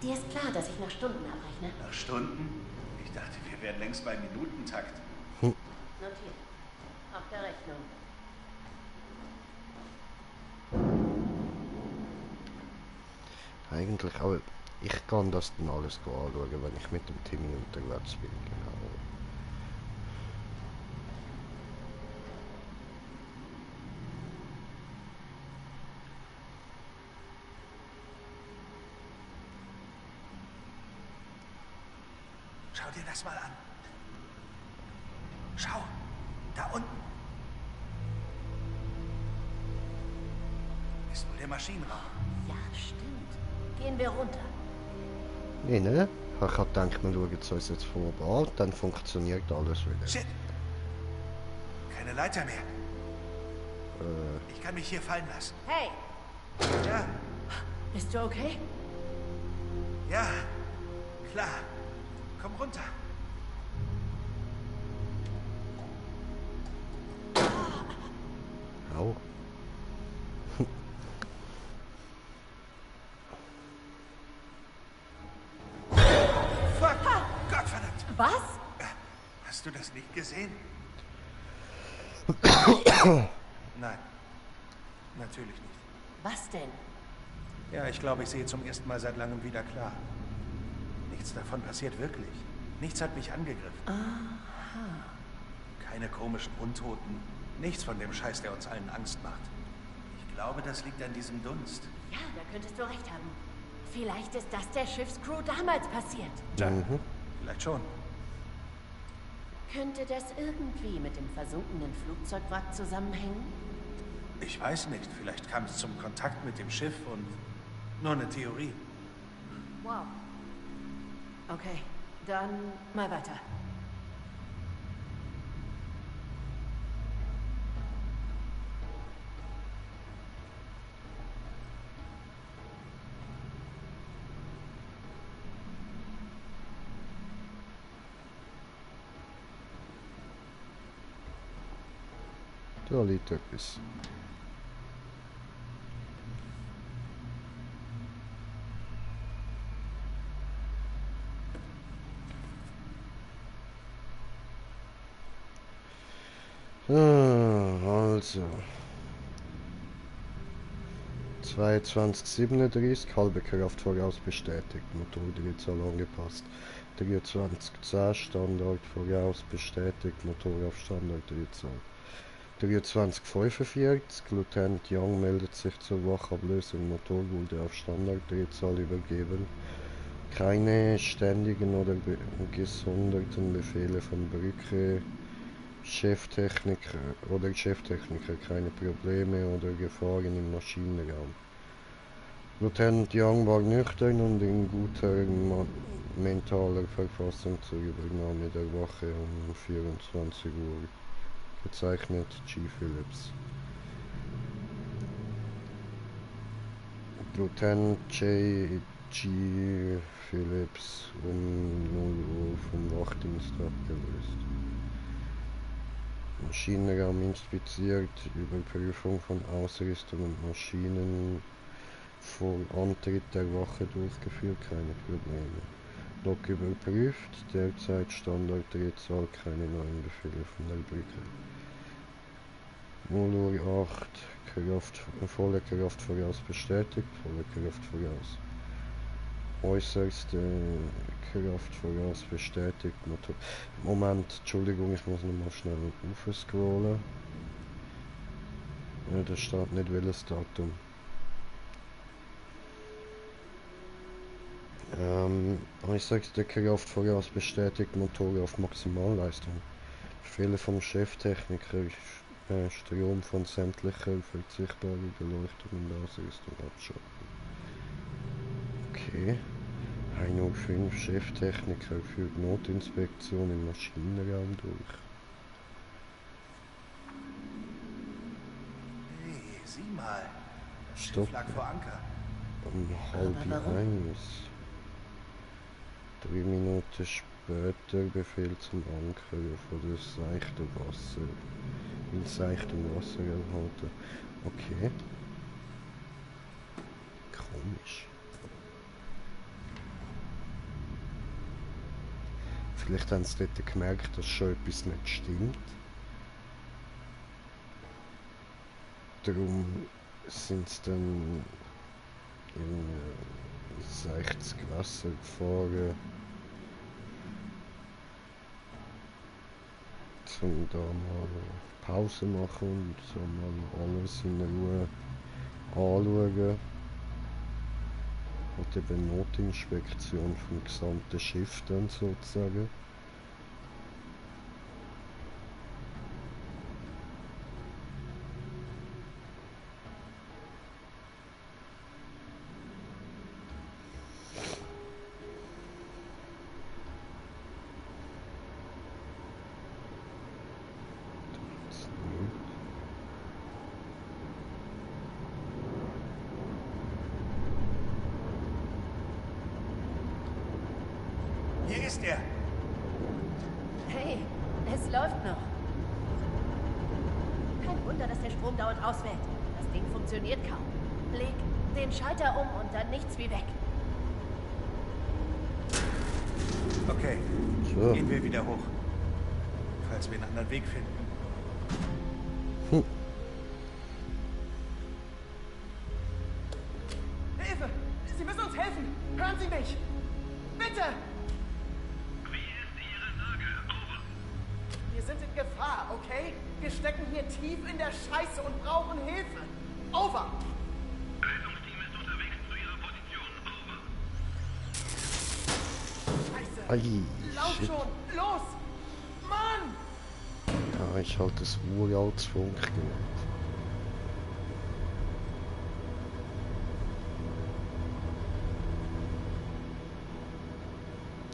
Dir ist klar, dass ich nach Stunden abrechne. Nach Stunden? Ich dachte, wir wären längst bei Minutentakt. Notiert. Auf der Rechnung. Eigentlich, aber ich kann das dann alles anschauen, wenn ich mit dem Timmy unterwegs bin, genau. Schau dir das mal an. Schau, da unten. Ist wohl der Maschinenraum. Ja, stimmt. Gehen wir runter. Nee, ne? Ich hab gedacht, wir schauen es uns jetzt von oben an, dann funktioniert alles wieder. Shit. Keine Leiter mehr. Ich kann mich hier fallen lassen. Hey, Ja, bist du okay? ja, klar. Komm runter. Au. Fuck! Gottverdammt! Was? Hast du das nicht gesehen? Nein. Natürlich nicht. Was denn? Ja, ich glaube, ich sehe zum ersten Mal seit langem wieder klar. Nichts davon passiert wirklich. Nichts hat mich angegriffen. Aha. Keine komischen Untoten. Nichts von dem Scheiß, der uns allen Angst macht. Ich glaube, das liegt an diesem Dunst. Ja, da könntest du recht haben. Vielleicht ist das der Schiffscrew damals passiert. Tja, vielleicht schon. Könnte das irgendwie mit dem versunkenen Flugzeugwrack zusammenhängen? Ich weiß nicht. Vielleicht kam es zum Kontakt mit dem Schiff und... Nur eine Theorie. Wow. Okay, dann mal weiter. Da liegt etwas. Also. Jetzt 2237, halbe Kraft voraus bestätigt, Motordrehzahl angepasst. 2310, Standard voraus bestätigt, Motor auf Standarddrehzahl. 2345, Lieutenant Young meldet sich zur Wachablösung, Motor wurde auf Standarddrehzahl übergeben. Keine ständigen oder gesonderten Befehle von Brücke. Cheftechniker, keine Probleme oder Gefahren im Maschinenraum. Lieutenant Young war nüchtern und in guter mentaler Verfassung zur Übernahme der Wache um 24 Uhr. Gezeichnet G. Phillips. Lieutenant J. G. Phillips um 0 Uhr vom Wachdienst abgelöst. Maschinenraum inspiziert, Überprüfung von Ausrüstung und Maschinen vor Antritt der Wache durchgeführt, keine Probleme. Lok überprüft, derzeit Standarddrehzahl, keine neuen Befehle von der Brücke. 0 Uhr 8, volle Kraft voraus bestätigt, volle Kraft voraus. Äußerste Kraft voraus bestätigt. Moment, Entschuldigung, ich muss nochmal schnell aufscrollen. Ja, da steht nicht welches Datum. Äußerste Kraft voraus bestätigt, Motor auf Maximalleistung. Befehle vom Cheftechniker, Strom von sämtlicher verzichtbarer Beleuchtung und Ausrüstung abschalten. Okay. 105 Cheftechniker führt Notinspektion im Maschinenraum durch. Hey, sieh mal. Das Stopp. Schiff lag vor Anker. Um 12:30. 3 Minuten später Befehl zum Anker von der seichten Wasser. In seichtem Wasser erhalten. Okay. Komisch. Vielleicht haben sie dort gemerkt, dass schon etwas nicht stimmt. Darum sind sie dann in seichtes Gewässer gefahren, um da mal Pause machen und so mal alles in Ruhe anschauen. Und eben Notinspektion vom gesamten Schiff dann sozusagen. Hier ist er. Hey, es läuft noch. Kein Wunder, dass der Strom dauernd ausfällt. Das Ding funktioniert kaum. Leg den Schalter um und dann nichts wie weg. Okay, So. gehen wir wieder hoch. Falls wir einen anderen Weg finden. Hilfe! Sie müssen uns helfen! Hören Sie mich! Bitte! Wie ist Ihre Lage? Over. Wir sind in Gefahr, okay? Wir stecken hier tief in der Scheiße und brauchen Hilfe. Over! Rettungsteam ist unterwegs zu Ihrer Position. Over. Scheiße! Ai, Lauf shit. schon! Los! Mann! Ja, ich halt das uraltes Funkgerät.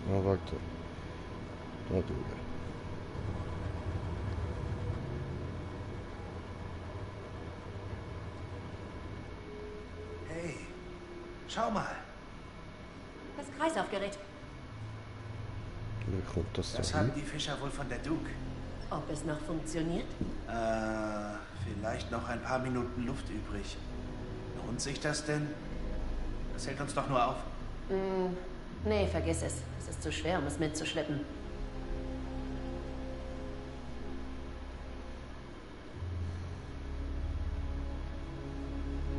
Ah, warte. Da durch. Hey, schau mal. Das Kreislaufgerät. Wie kommt das Das da haben hin? die Fischer wohl von der Duke. Ob es noch funktioniert? Vielleicht noch ein paar Minuten Luft übrig. Lohnt sich das denn? Das hält uns doch nur auf. Nee, vergiss es. Es ist zu schwer, um es mitzuschleppen.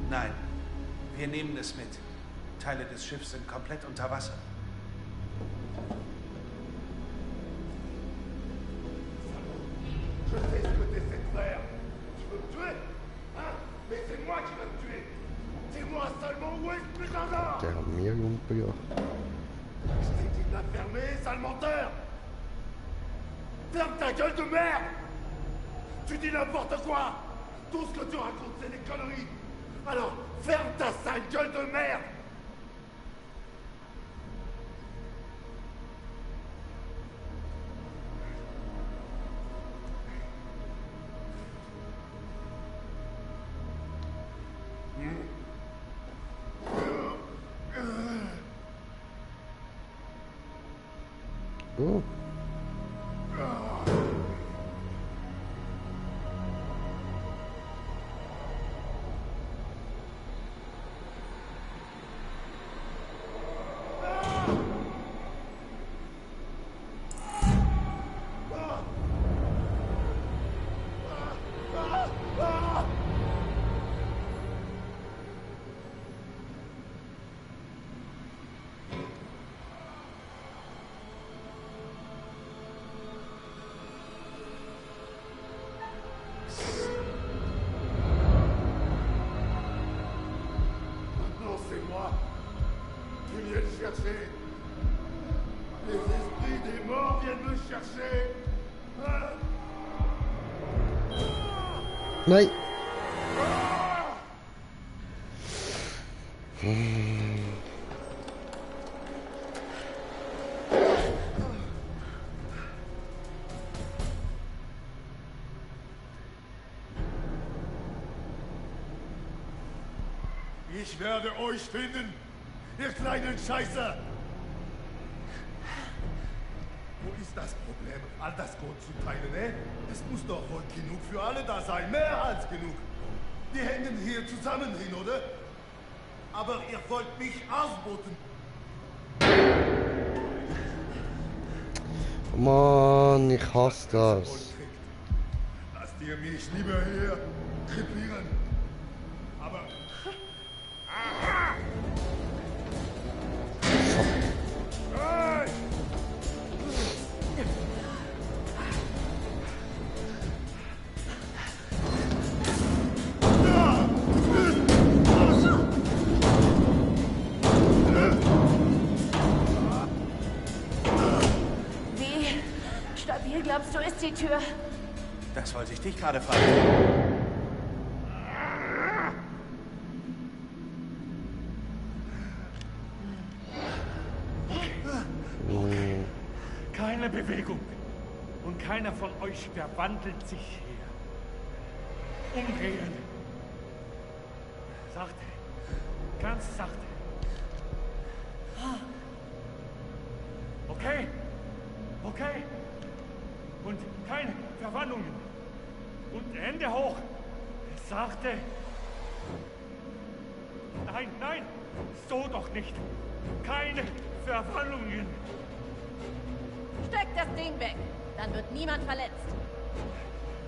Nein, Wir nehmen es mit. Teile des Schiffs sind komplett unter Wasser. Je sais ce que t'essaies de faire. Tu veux me tuer? Hein? Mais c'est moi qui vais me tuer. C'est moi seulement. Où est ce putain d'or? Der hat mir umgebracht. Je t'ai dit de la fermer, sale menteur! Ferme ta gueule de merde! Tu dis n'importe quoi! Tout ce que tu racontes, c'est des conneries! Alors, ferme ta sale gueule de merde! Oh. Les esprits des morts viennent me chercher. Nein. Ich werde euch finden, ihr kleinen Scheiße! Wo ist das Problem, all das Gold zu teilen, ne? Es muss doch wohl genug für alle da sein, mehr als genug. Wir hängen hier zusammen hin, oder? Aber ihr wollt mich ausboten. Mann, ich hasse das. Lasst ihr mich lieber hier krepieren. Aber... Aha! Hey! Wie stabil glaubst du ist die Tür? Das wollte ich dich gerade fragen. Keine Bewegung. Und keiner von euch verwandelt sich hier. Umdrehen. Sachte. Ganz sachte. Okay. Okay. Und keine Verwandlungen. Und Hände hoch. Sachte. Nein, nein. So doch nicht. Keine Verwandlungen. Steck das Ding weg. Dann wird niemand verletzt.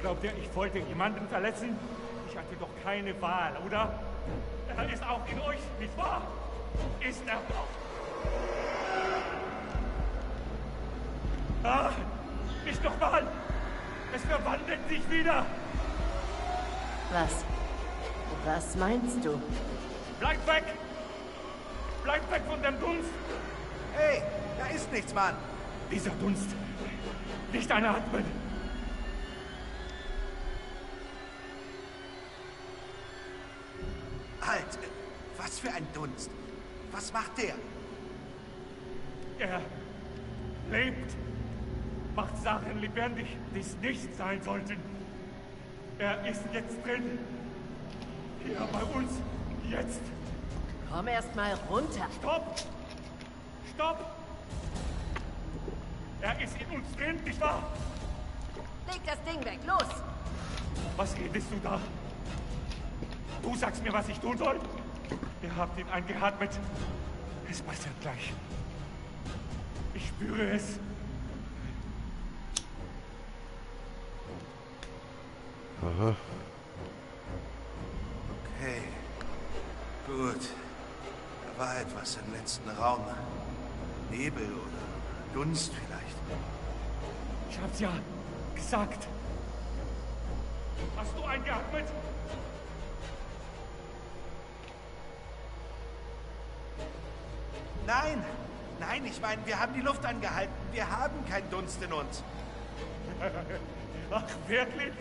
Glaubt ihr, ich wollte jemanden verletzen? Ich hatte doch keine Wahl, oder? Er ist auch in euch, nicht wahr? Ist er doch. Ah, nicht nochmal. Es verwandelt sich wieder. Was meinst du? Bleibt weg. Bleibt weg von dem Dunst. Hey, da ist nichts, Mann. Dieser Dunst. Nicht einatmen. Halt, was für ein Dunst. Was macht der? Er lebt. Macht Sachen lebendig, die es nicht sein sollten. Er ist jetzt drin. Hier bei uns. Jetzt. Komm erst mal runter. Stopp! Stopp! Er ist in uns drin, nicht wahr? Leg das Ding weg, los! Was redest du da? Du sagst mir, was ich tun soll? Ihr habt ihn eingeatmet. Es passiert gleich. Ich spüre es. Aha. Okay. Gut. Da war etwas im letzten Raum. Nebel oder Dunst vielleicht. Ich hab's ja gesagt. Hast du eingeatmet? Nein! Nein, ich meine, wir haben die Luft angehalten. Wir haben keinen Dunst in uns. Ach, wirklich?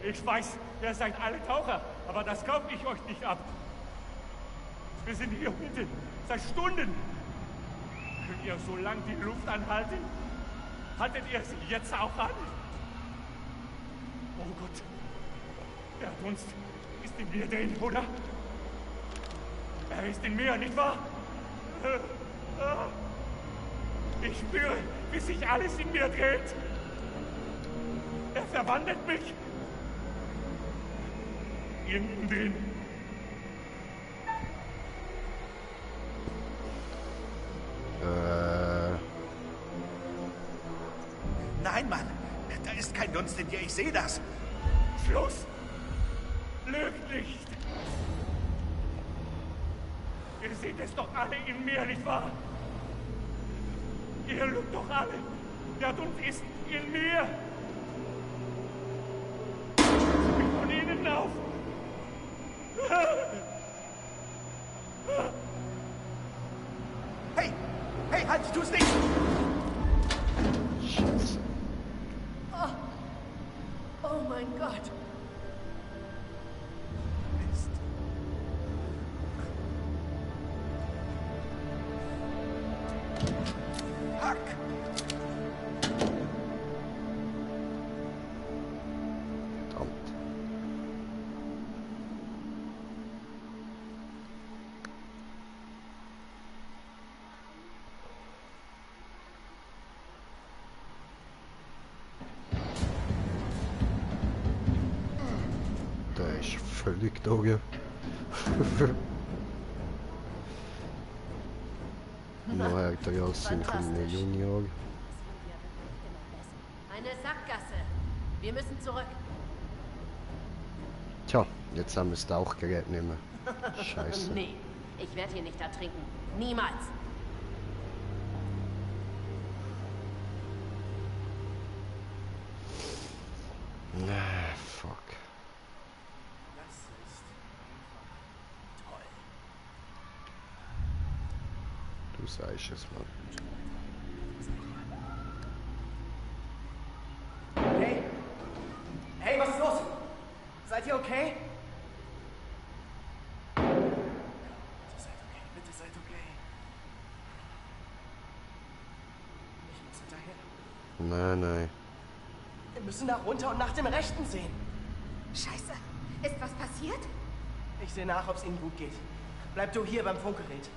Ich weiß, ihr seid alle Taucher, aber das kaufe ich euch nicht ab. Wir sind hier unten seit Stunden. Könnt ihr so lange die Luft anhalten? Haltet ihr sie jetzt auch an? Oh Gott, der Dunst ist in mir drin, oder? Er ist in mir, nicht wahr? Ich spüre, wie sich alles in mir dreht. Er verwandelt mich. Innen drin. Nein, Mann. Da ist kein Dunst in dir. Ich sehe das. Schluss. Lügt nicht. Ihr seht es doch alle in mir, nicht wahr? Ihr lügt doch alle. Der Dunst ist in mir. Ich von innen auf. Hey! Hey, halt! Tu's nicht! Scheiße. Oh mein Gott. Mist. Hack! Verdammt. Der ist völlig durch. Noch älter als sein kleiner Junior. Eine Sackgasse. Wir müssen zurück. Tja, jetzt haben wir das Tauchgerät nicht mehr. Scheiße. Nee, ich werde hier nicht ertrinken. Niemals. Fuck. Das ist toll. Du sagst es mal. Hey! Hey, was ist los? Seid ihr okay? Bitte seid okay, bitte seid okay. Ich muss hinterher. Nein. Wir müssen nach runter und nach dem Rechten sehen. Scheiße. Ist was passiert? Ich sehe nach, ob es ihnen gut geht. Bleib du hier beim Funkgerät.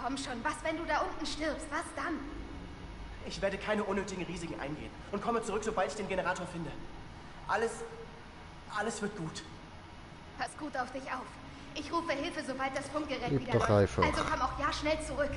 Komm schon, was, wenn du da unten stirbst? Was dann? Ich werde keine unnötigen Risiken eingehen und komme zurück, sobald ich den Generator finde. Alles wird gut. Pass gut auf dich auf. Ich rufe Hilfe, sobald das Funkgerät Üb wieder doch läuft. einfach. Also komm auch ja schnell zurück.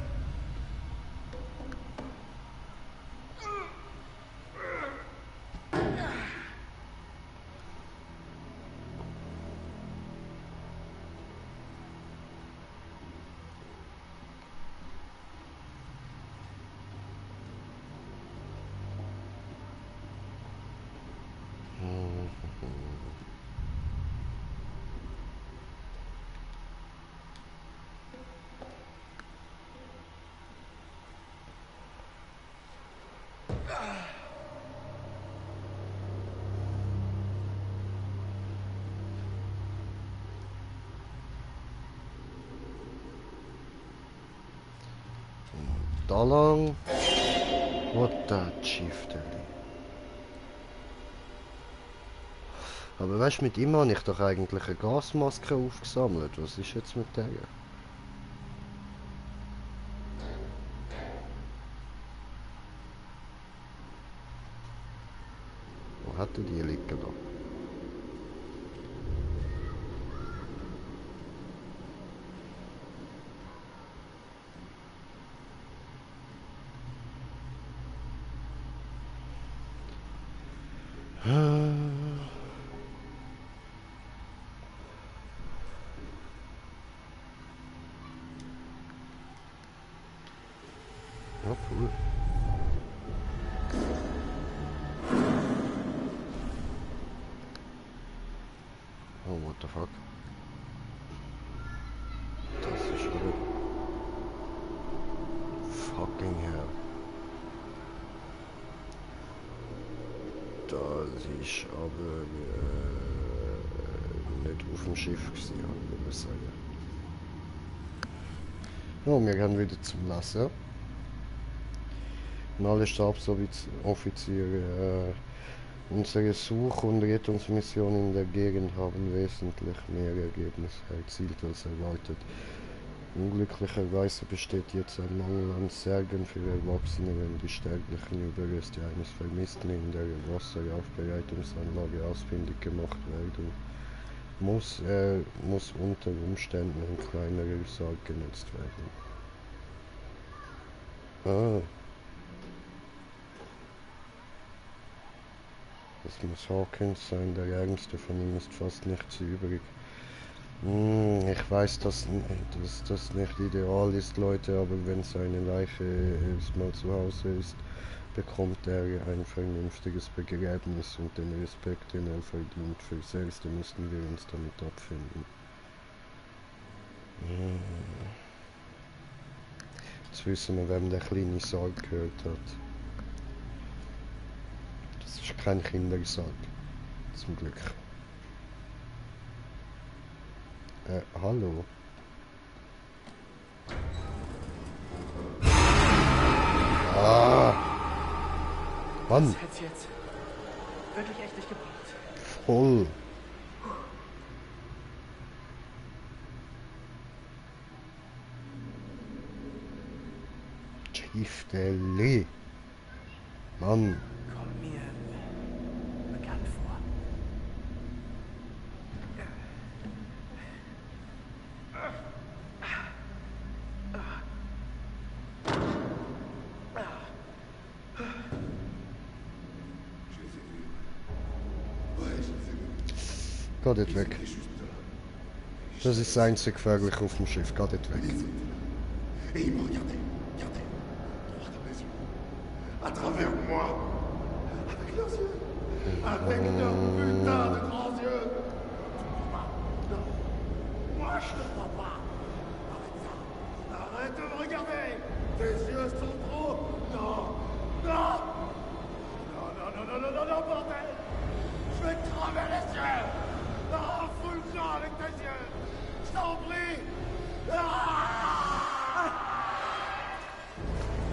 Da lang. What the Chieftain. Aber weißt du, mit ihm habe ich doch eigentlich eine Gasmaske aufgesammelt. Was ist jetzt mit der? Wo hat er die liegen lassen? what the fuck? Das ist aber... Fucking hell. Das ist aber nicht auf dem Schiff gewesen, würde ich sagen. Ja, wir gehen wieder zum Lesen. Und alle Stabsoffiziere unsere Such- und Rettungsmission in der Gegend haben wesentlich mehr Ergebnisse erzielt als erwartet. Unglücklicherweise besteht jetzt ein Mangel an Särgen für Erwachsene, wenn die sterblichen Überreste eines Vermissten in der Wasseraufbereitungsanlage ausfindig gemacht werden. Muss unter Umständen ein kleinerer Sarg genutzt werden. Ah. Das muss Hawkins sein, der Ärmste von ihm ist fast nichts übrig. Ich weiß, dass das nicht ideal ist, Leute, aber wenn seine Leiche erstmal zu Hause ist, bekommt er ein vernünftiges Begräbnis und den Respekt, den er verdient. Fürs Erste müssen wir uns damit abfinden. Jetzt wissen wir, wem der kleine Sarg gehört hat. Das ist kein Kindersarg. Zum Glück. Hallo. Ah! Mann! Das hätte jetzt wirklich echt nicht gebraucht. Voll! Chieftainly! Mann! Kommt mir bekannt vor. Geht nicht weg. Das ist das einzige Gefährliche auf dem Schiff. Geht nicht weg. Et il me regardait, regardait, droit dans les yeux, à travers moi, avec leurs yeux, avec leurs putains de grands yeux. Non, moi je te crois pas. Arrête de me regarder. Tes yeux sont trop. Non, non, non, non, non, non, non, non, non, bordel. Je vais te crever les yeux. Non, fous le champ avec tes yeux. Je t'en prie.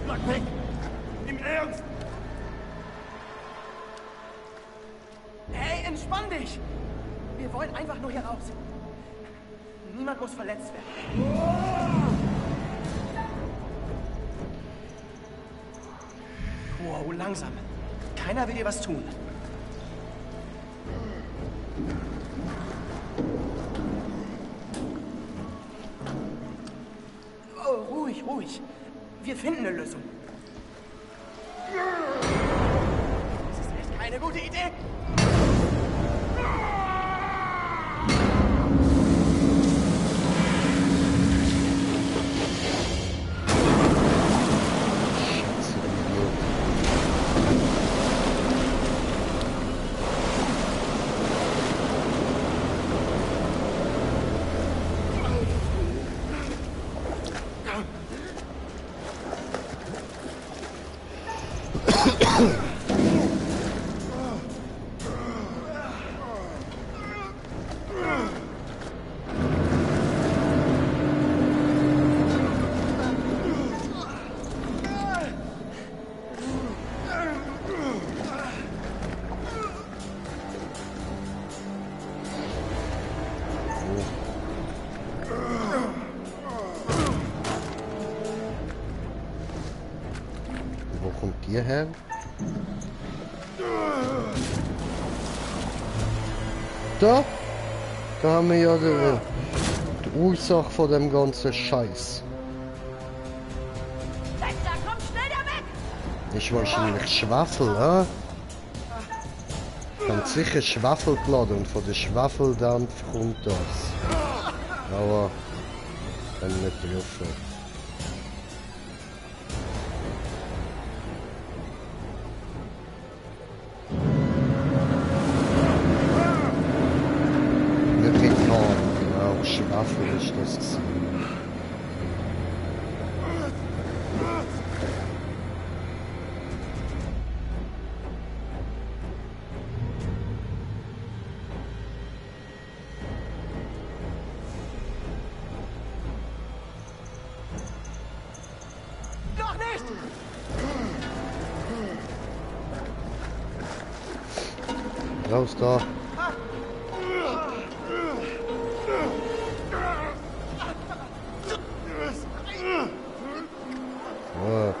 Bleib weg! Im Ernst! Hey, entspann dich! Wir wollen einfach nur hier raus. Niemand muss verletzt werden. Wow, langsam. Keiner will dir was tun. Oh, ruhig, ruhig. Wir finden eine Lösung. Das ist echt keine gute Idee. Wo kommt ihr her? Da haben wir ja die Ursache von dem ganzen Scheiß. Dexter, komm schnell da weg! Ist wahrscheinlich Schwefel, hä? Haben sicher Schwefel geladen und von der Schwefeldampf kommt das. Aber dann nicht getroffen. Wir Raus da. Oh.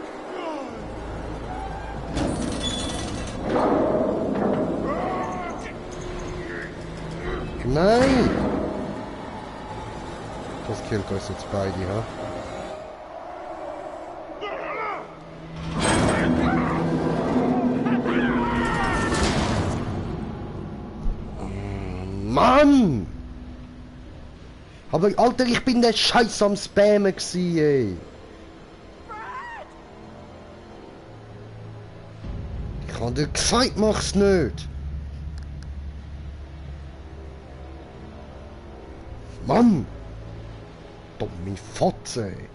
Nein! Das killt uns jetzt beide, ha? Mann! Aber Alter, ich bin der Scheiß am Spammen gsi, ey. Ich hab dir gesagt, mach's nicht. Mann! Dumme Fotze, ey.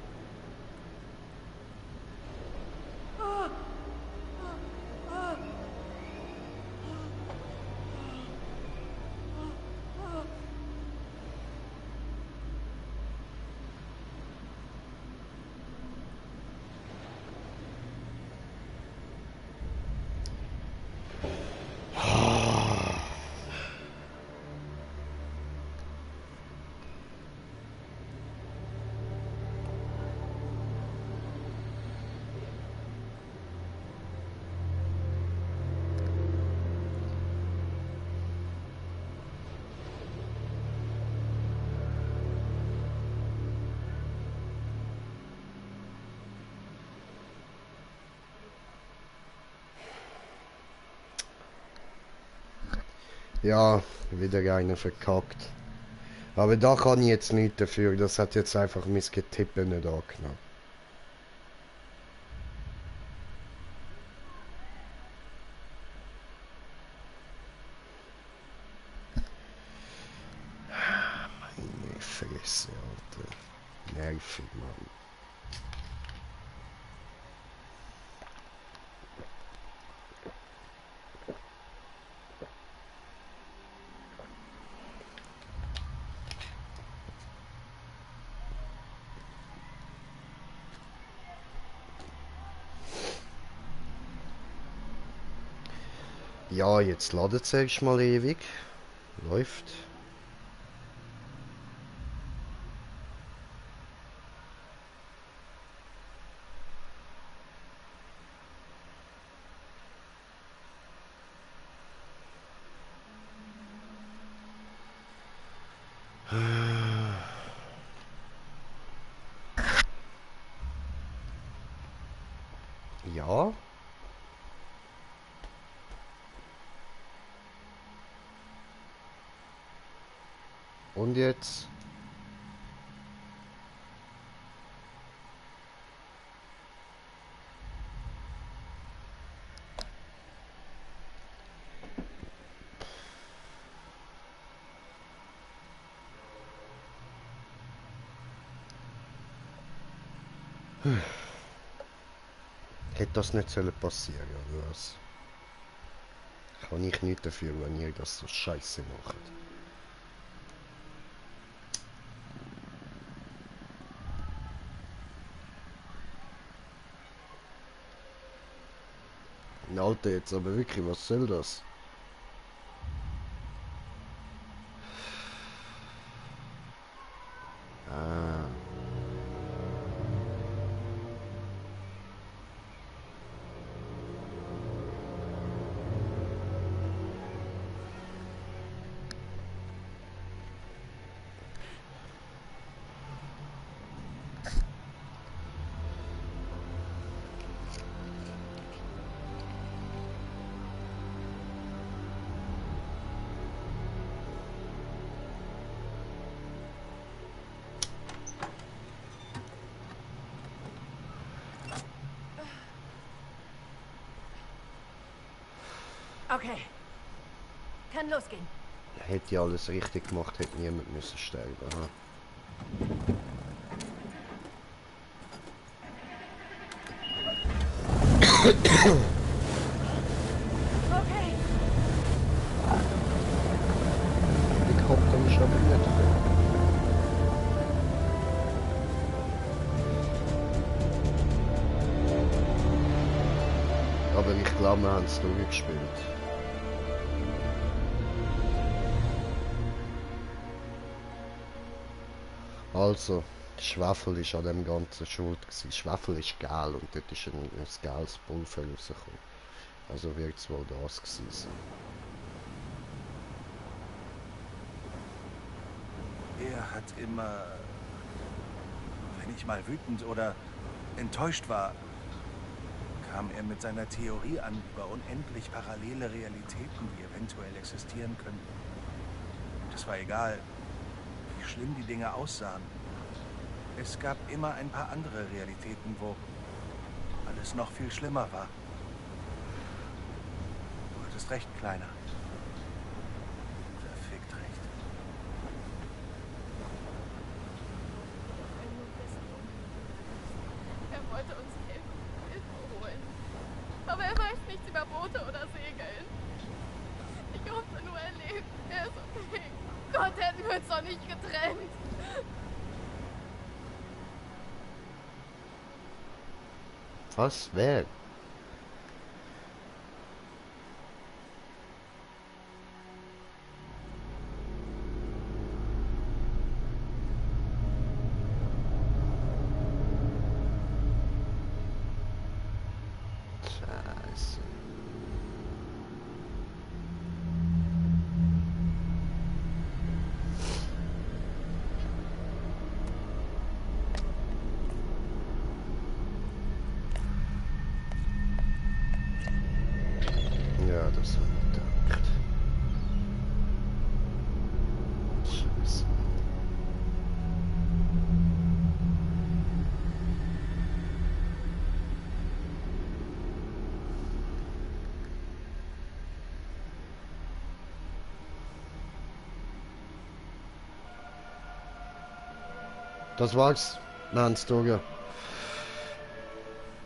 Ja, wieder einer verkackt. Aber da kann ich jetzt nicht dafür, das hat jetzt einfach mein Getippe nicht angenommen. Meine Fresse, Alter. Nervig, Mann. Ja, jetzt ladet es erstmal ewig. Läuft. Ja. Und jetzt? Hätte das nicht sollen passieren, oder was? Kann ich nicht dafür, wenn ihr das so scheiße macht. Alter, jetzt aber wirklich, was soll das? Ah. Okay. Kann losgehen. Hätte ja alles richtig gemacht, hätte niemand müssen sterben. Aha. Okay. Helikopter ist aber nicht drin. Aber ich glaube, wir haben es durchgespielt. Also, Schwefel ist an dem Ganzen schuld gewesen. Schwefel ist gel und dort ist ein gels Pulver rausgekommen. Also wird es wohl das gewesen sein. Er hat immer, wenn ich mal wütend oder enttäuscht war, kam er mit seiner Theorie an über unendlich parallele Realitäten, die eventuell existieren könnten. Und es war egal, wie schlimm die Dinge aussahen. Es gab immer ein paar andere Realitäten, wo alles noch viel schlimmer war. Du hattest recht, Kleiner. Verfickt recht. Er wollte uns Hilfe holen. Aber er weiß nichts über Boote oder Segeln. Ich hoffe nur, er lebt. Er ist okay. Gott, hätten wir uns doch nicht getrennt. Was? Wer? Scheiße. Ja, das habe ich gedacht. Scheiße. Das war's. Man's Dogger.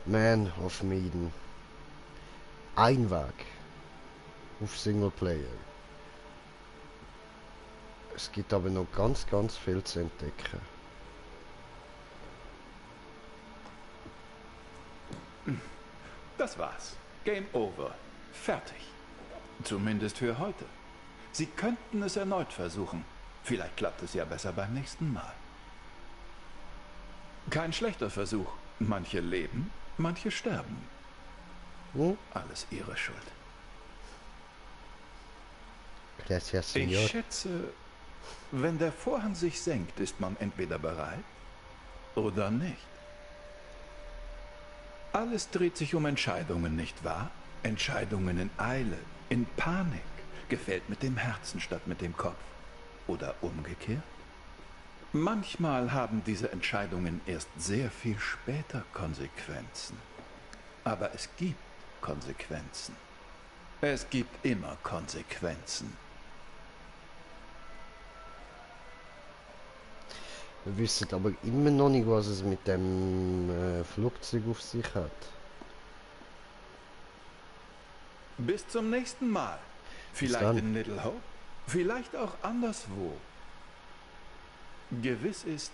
Man of Medan. Ein Weg auf Singleplayer. Es gibt aber noch ganz viel zu entdecken. Das war's. Game over. Fertig. Zumindest für heute. Sie könnten es erneut versuchen. Vielleicht klappt es ja besser beim nächsten Mal. Kein schlechter Versuch. Manche leben, manche sterben. Alles Ihre Schuld. Gracias, Ich Senor. schätze, wenn der Vorhang sich senkt, ist man entweder bereit oder nicht. Alles dreht sich um Entscheidungen, nicht wahr? Entscheidungen in Eile, in Panik, gefällt mit dem Herzen statt mit dem Kopf. Oder umgekehrt? Manchmal haben diese Entscheidungen erst sehr viel später Konsequenzen. Aber es gibt Konsequenzen. Es gibt immer Konsequenzen. Wir wissen aber immer noch nicht, was es mit dem Flugzeug auf sich hat. Bis zum nächsten Mal. Vielleicht dann. in Little Hope, vielleicht auch anderswo. Gewiss ist,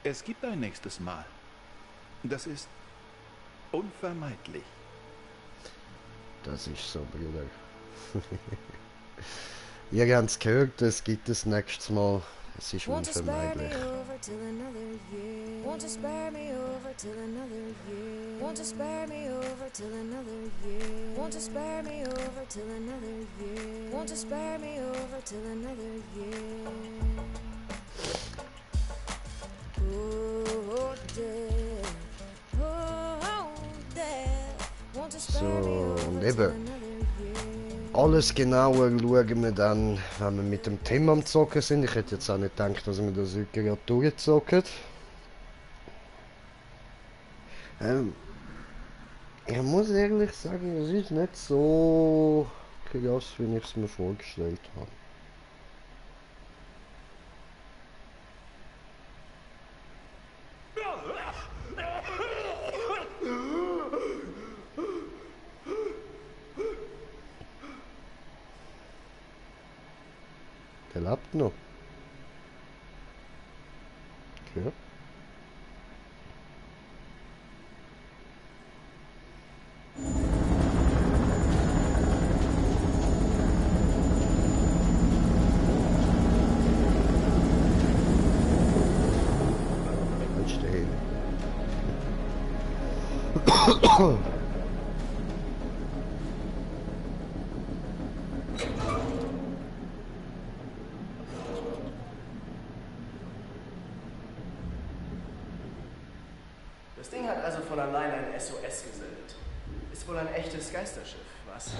es gibt ein nächstes Mal. Das ist unvermeidlich. Das ist so, Bruder. Ihr habt es gehört, es gibt das nächstes Mal. Es ist unvermeidlich. Won't you spare me over till another year? Won't you spare me over till another year? Won't you spare me over till another year? Won't you spare me over till another year? Oh, dear. Oh, dear. Won't you spare me So, over und till eben, another year? alles genauer schauen wir dann, wenn wir mit dem Thema am Zocken sind. Ich hätte jetzt auch nicht gedacht, dass wir das heute gerade durchzocken. Ich muss ehrlich sagen, es ist nicht so krass, wie ich es mir vorgestellt habe. Der lebt noch. Okay. Das Ding hat also von allein ein SOS gesendet. Ist wohl ein echtes Geisterschiff, was?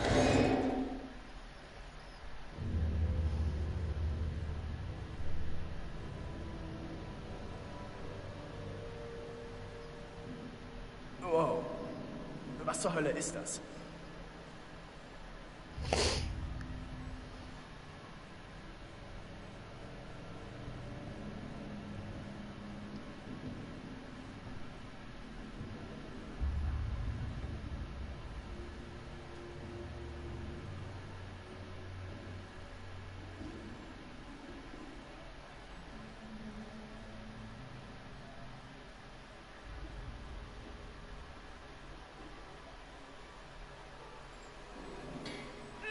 Wow. Was zur Hölle ist das?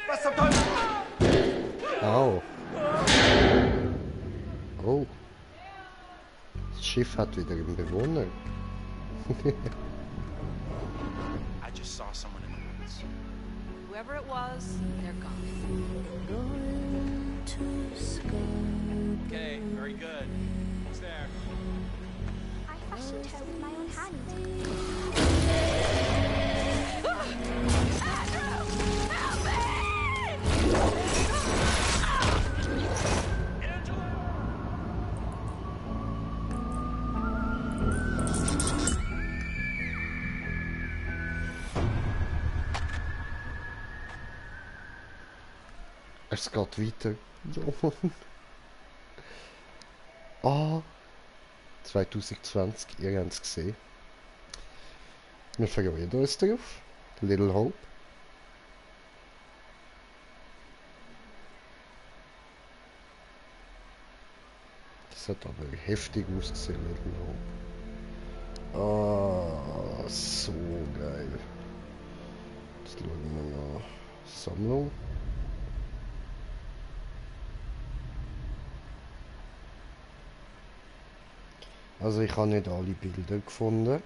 Was zum Teufel? Au. Oh. Das Schiff hat wieder einen Bewohner. I just saw someone in the woods. Whoever it was, they're gone. Going to school. Okay, very good. Who's there? I fashioned her with my own hand. Es geht weiter. Ah, 2020, ihr habt es gesehen. Wir freuen uns drauf. Little Hope. Das hat aber heftig ausgesehen, Little Hope. Ah, so geil. Jetzt schauen wir nach Sammlung. Also ich habe nicht alle Bilder gefunden.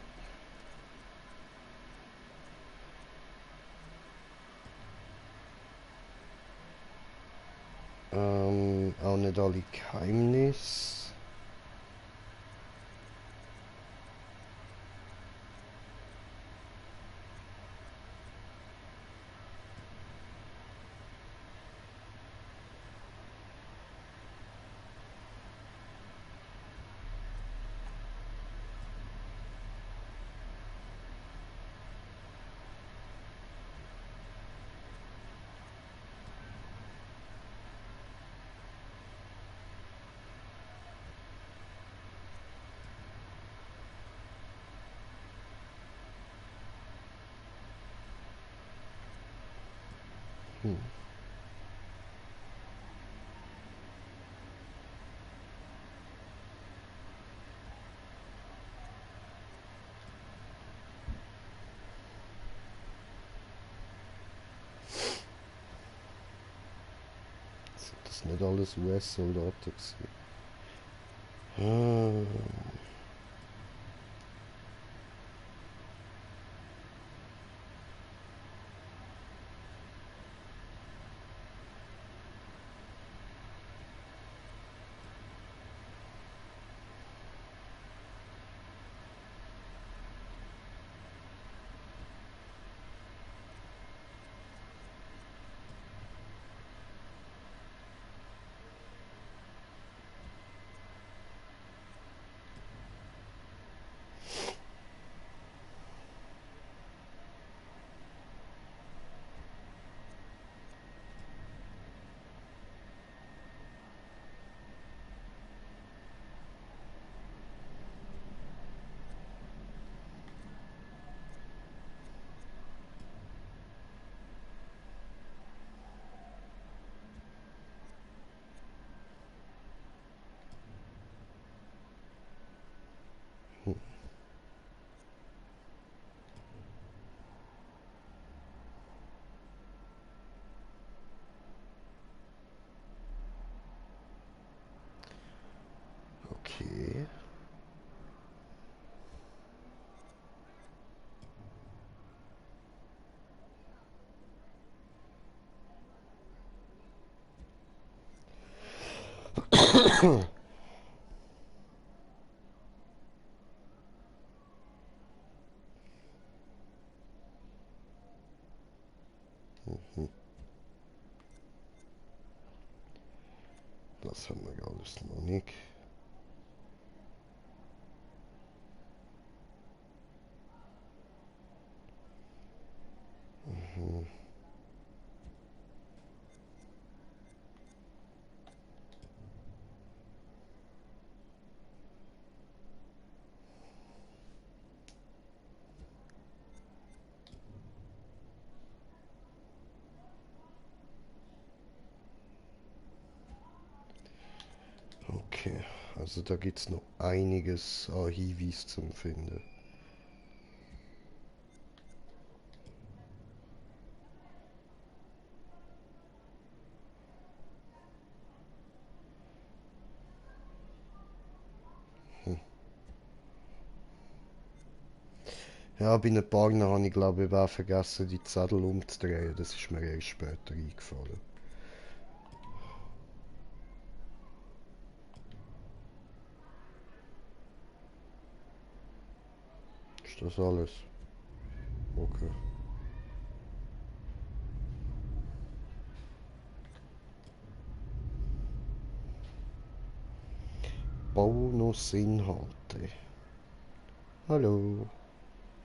Auch nicht alle Geheimnisse. Sind das nicht alles US-Soldaten gewesen? Mhm. Das haben wir alles noch nicht. Mhm. Okay, also da gibt es noch einiges an Hinweisen zum Finden. Ja, bei ein paar habe ich glaube ich auch vergessen, die Zettel umzudrehen. Das ist mir erst später eingefallen. Ist das alles? Okay. Bonusinhalte. Hallo.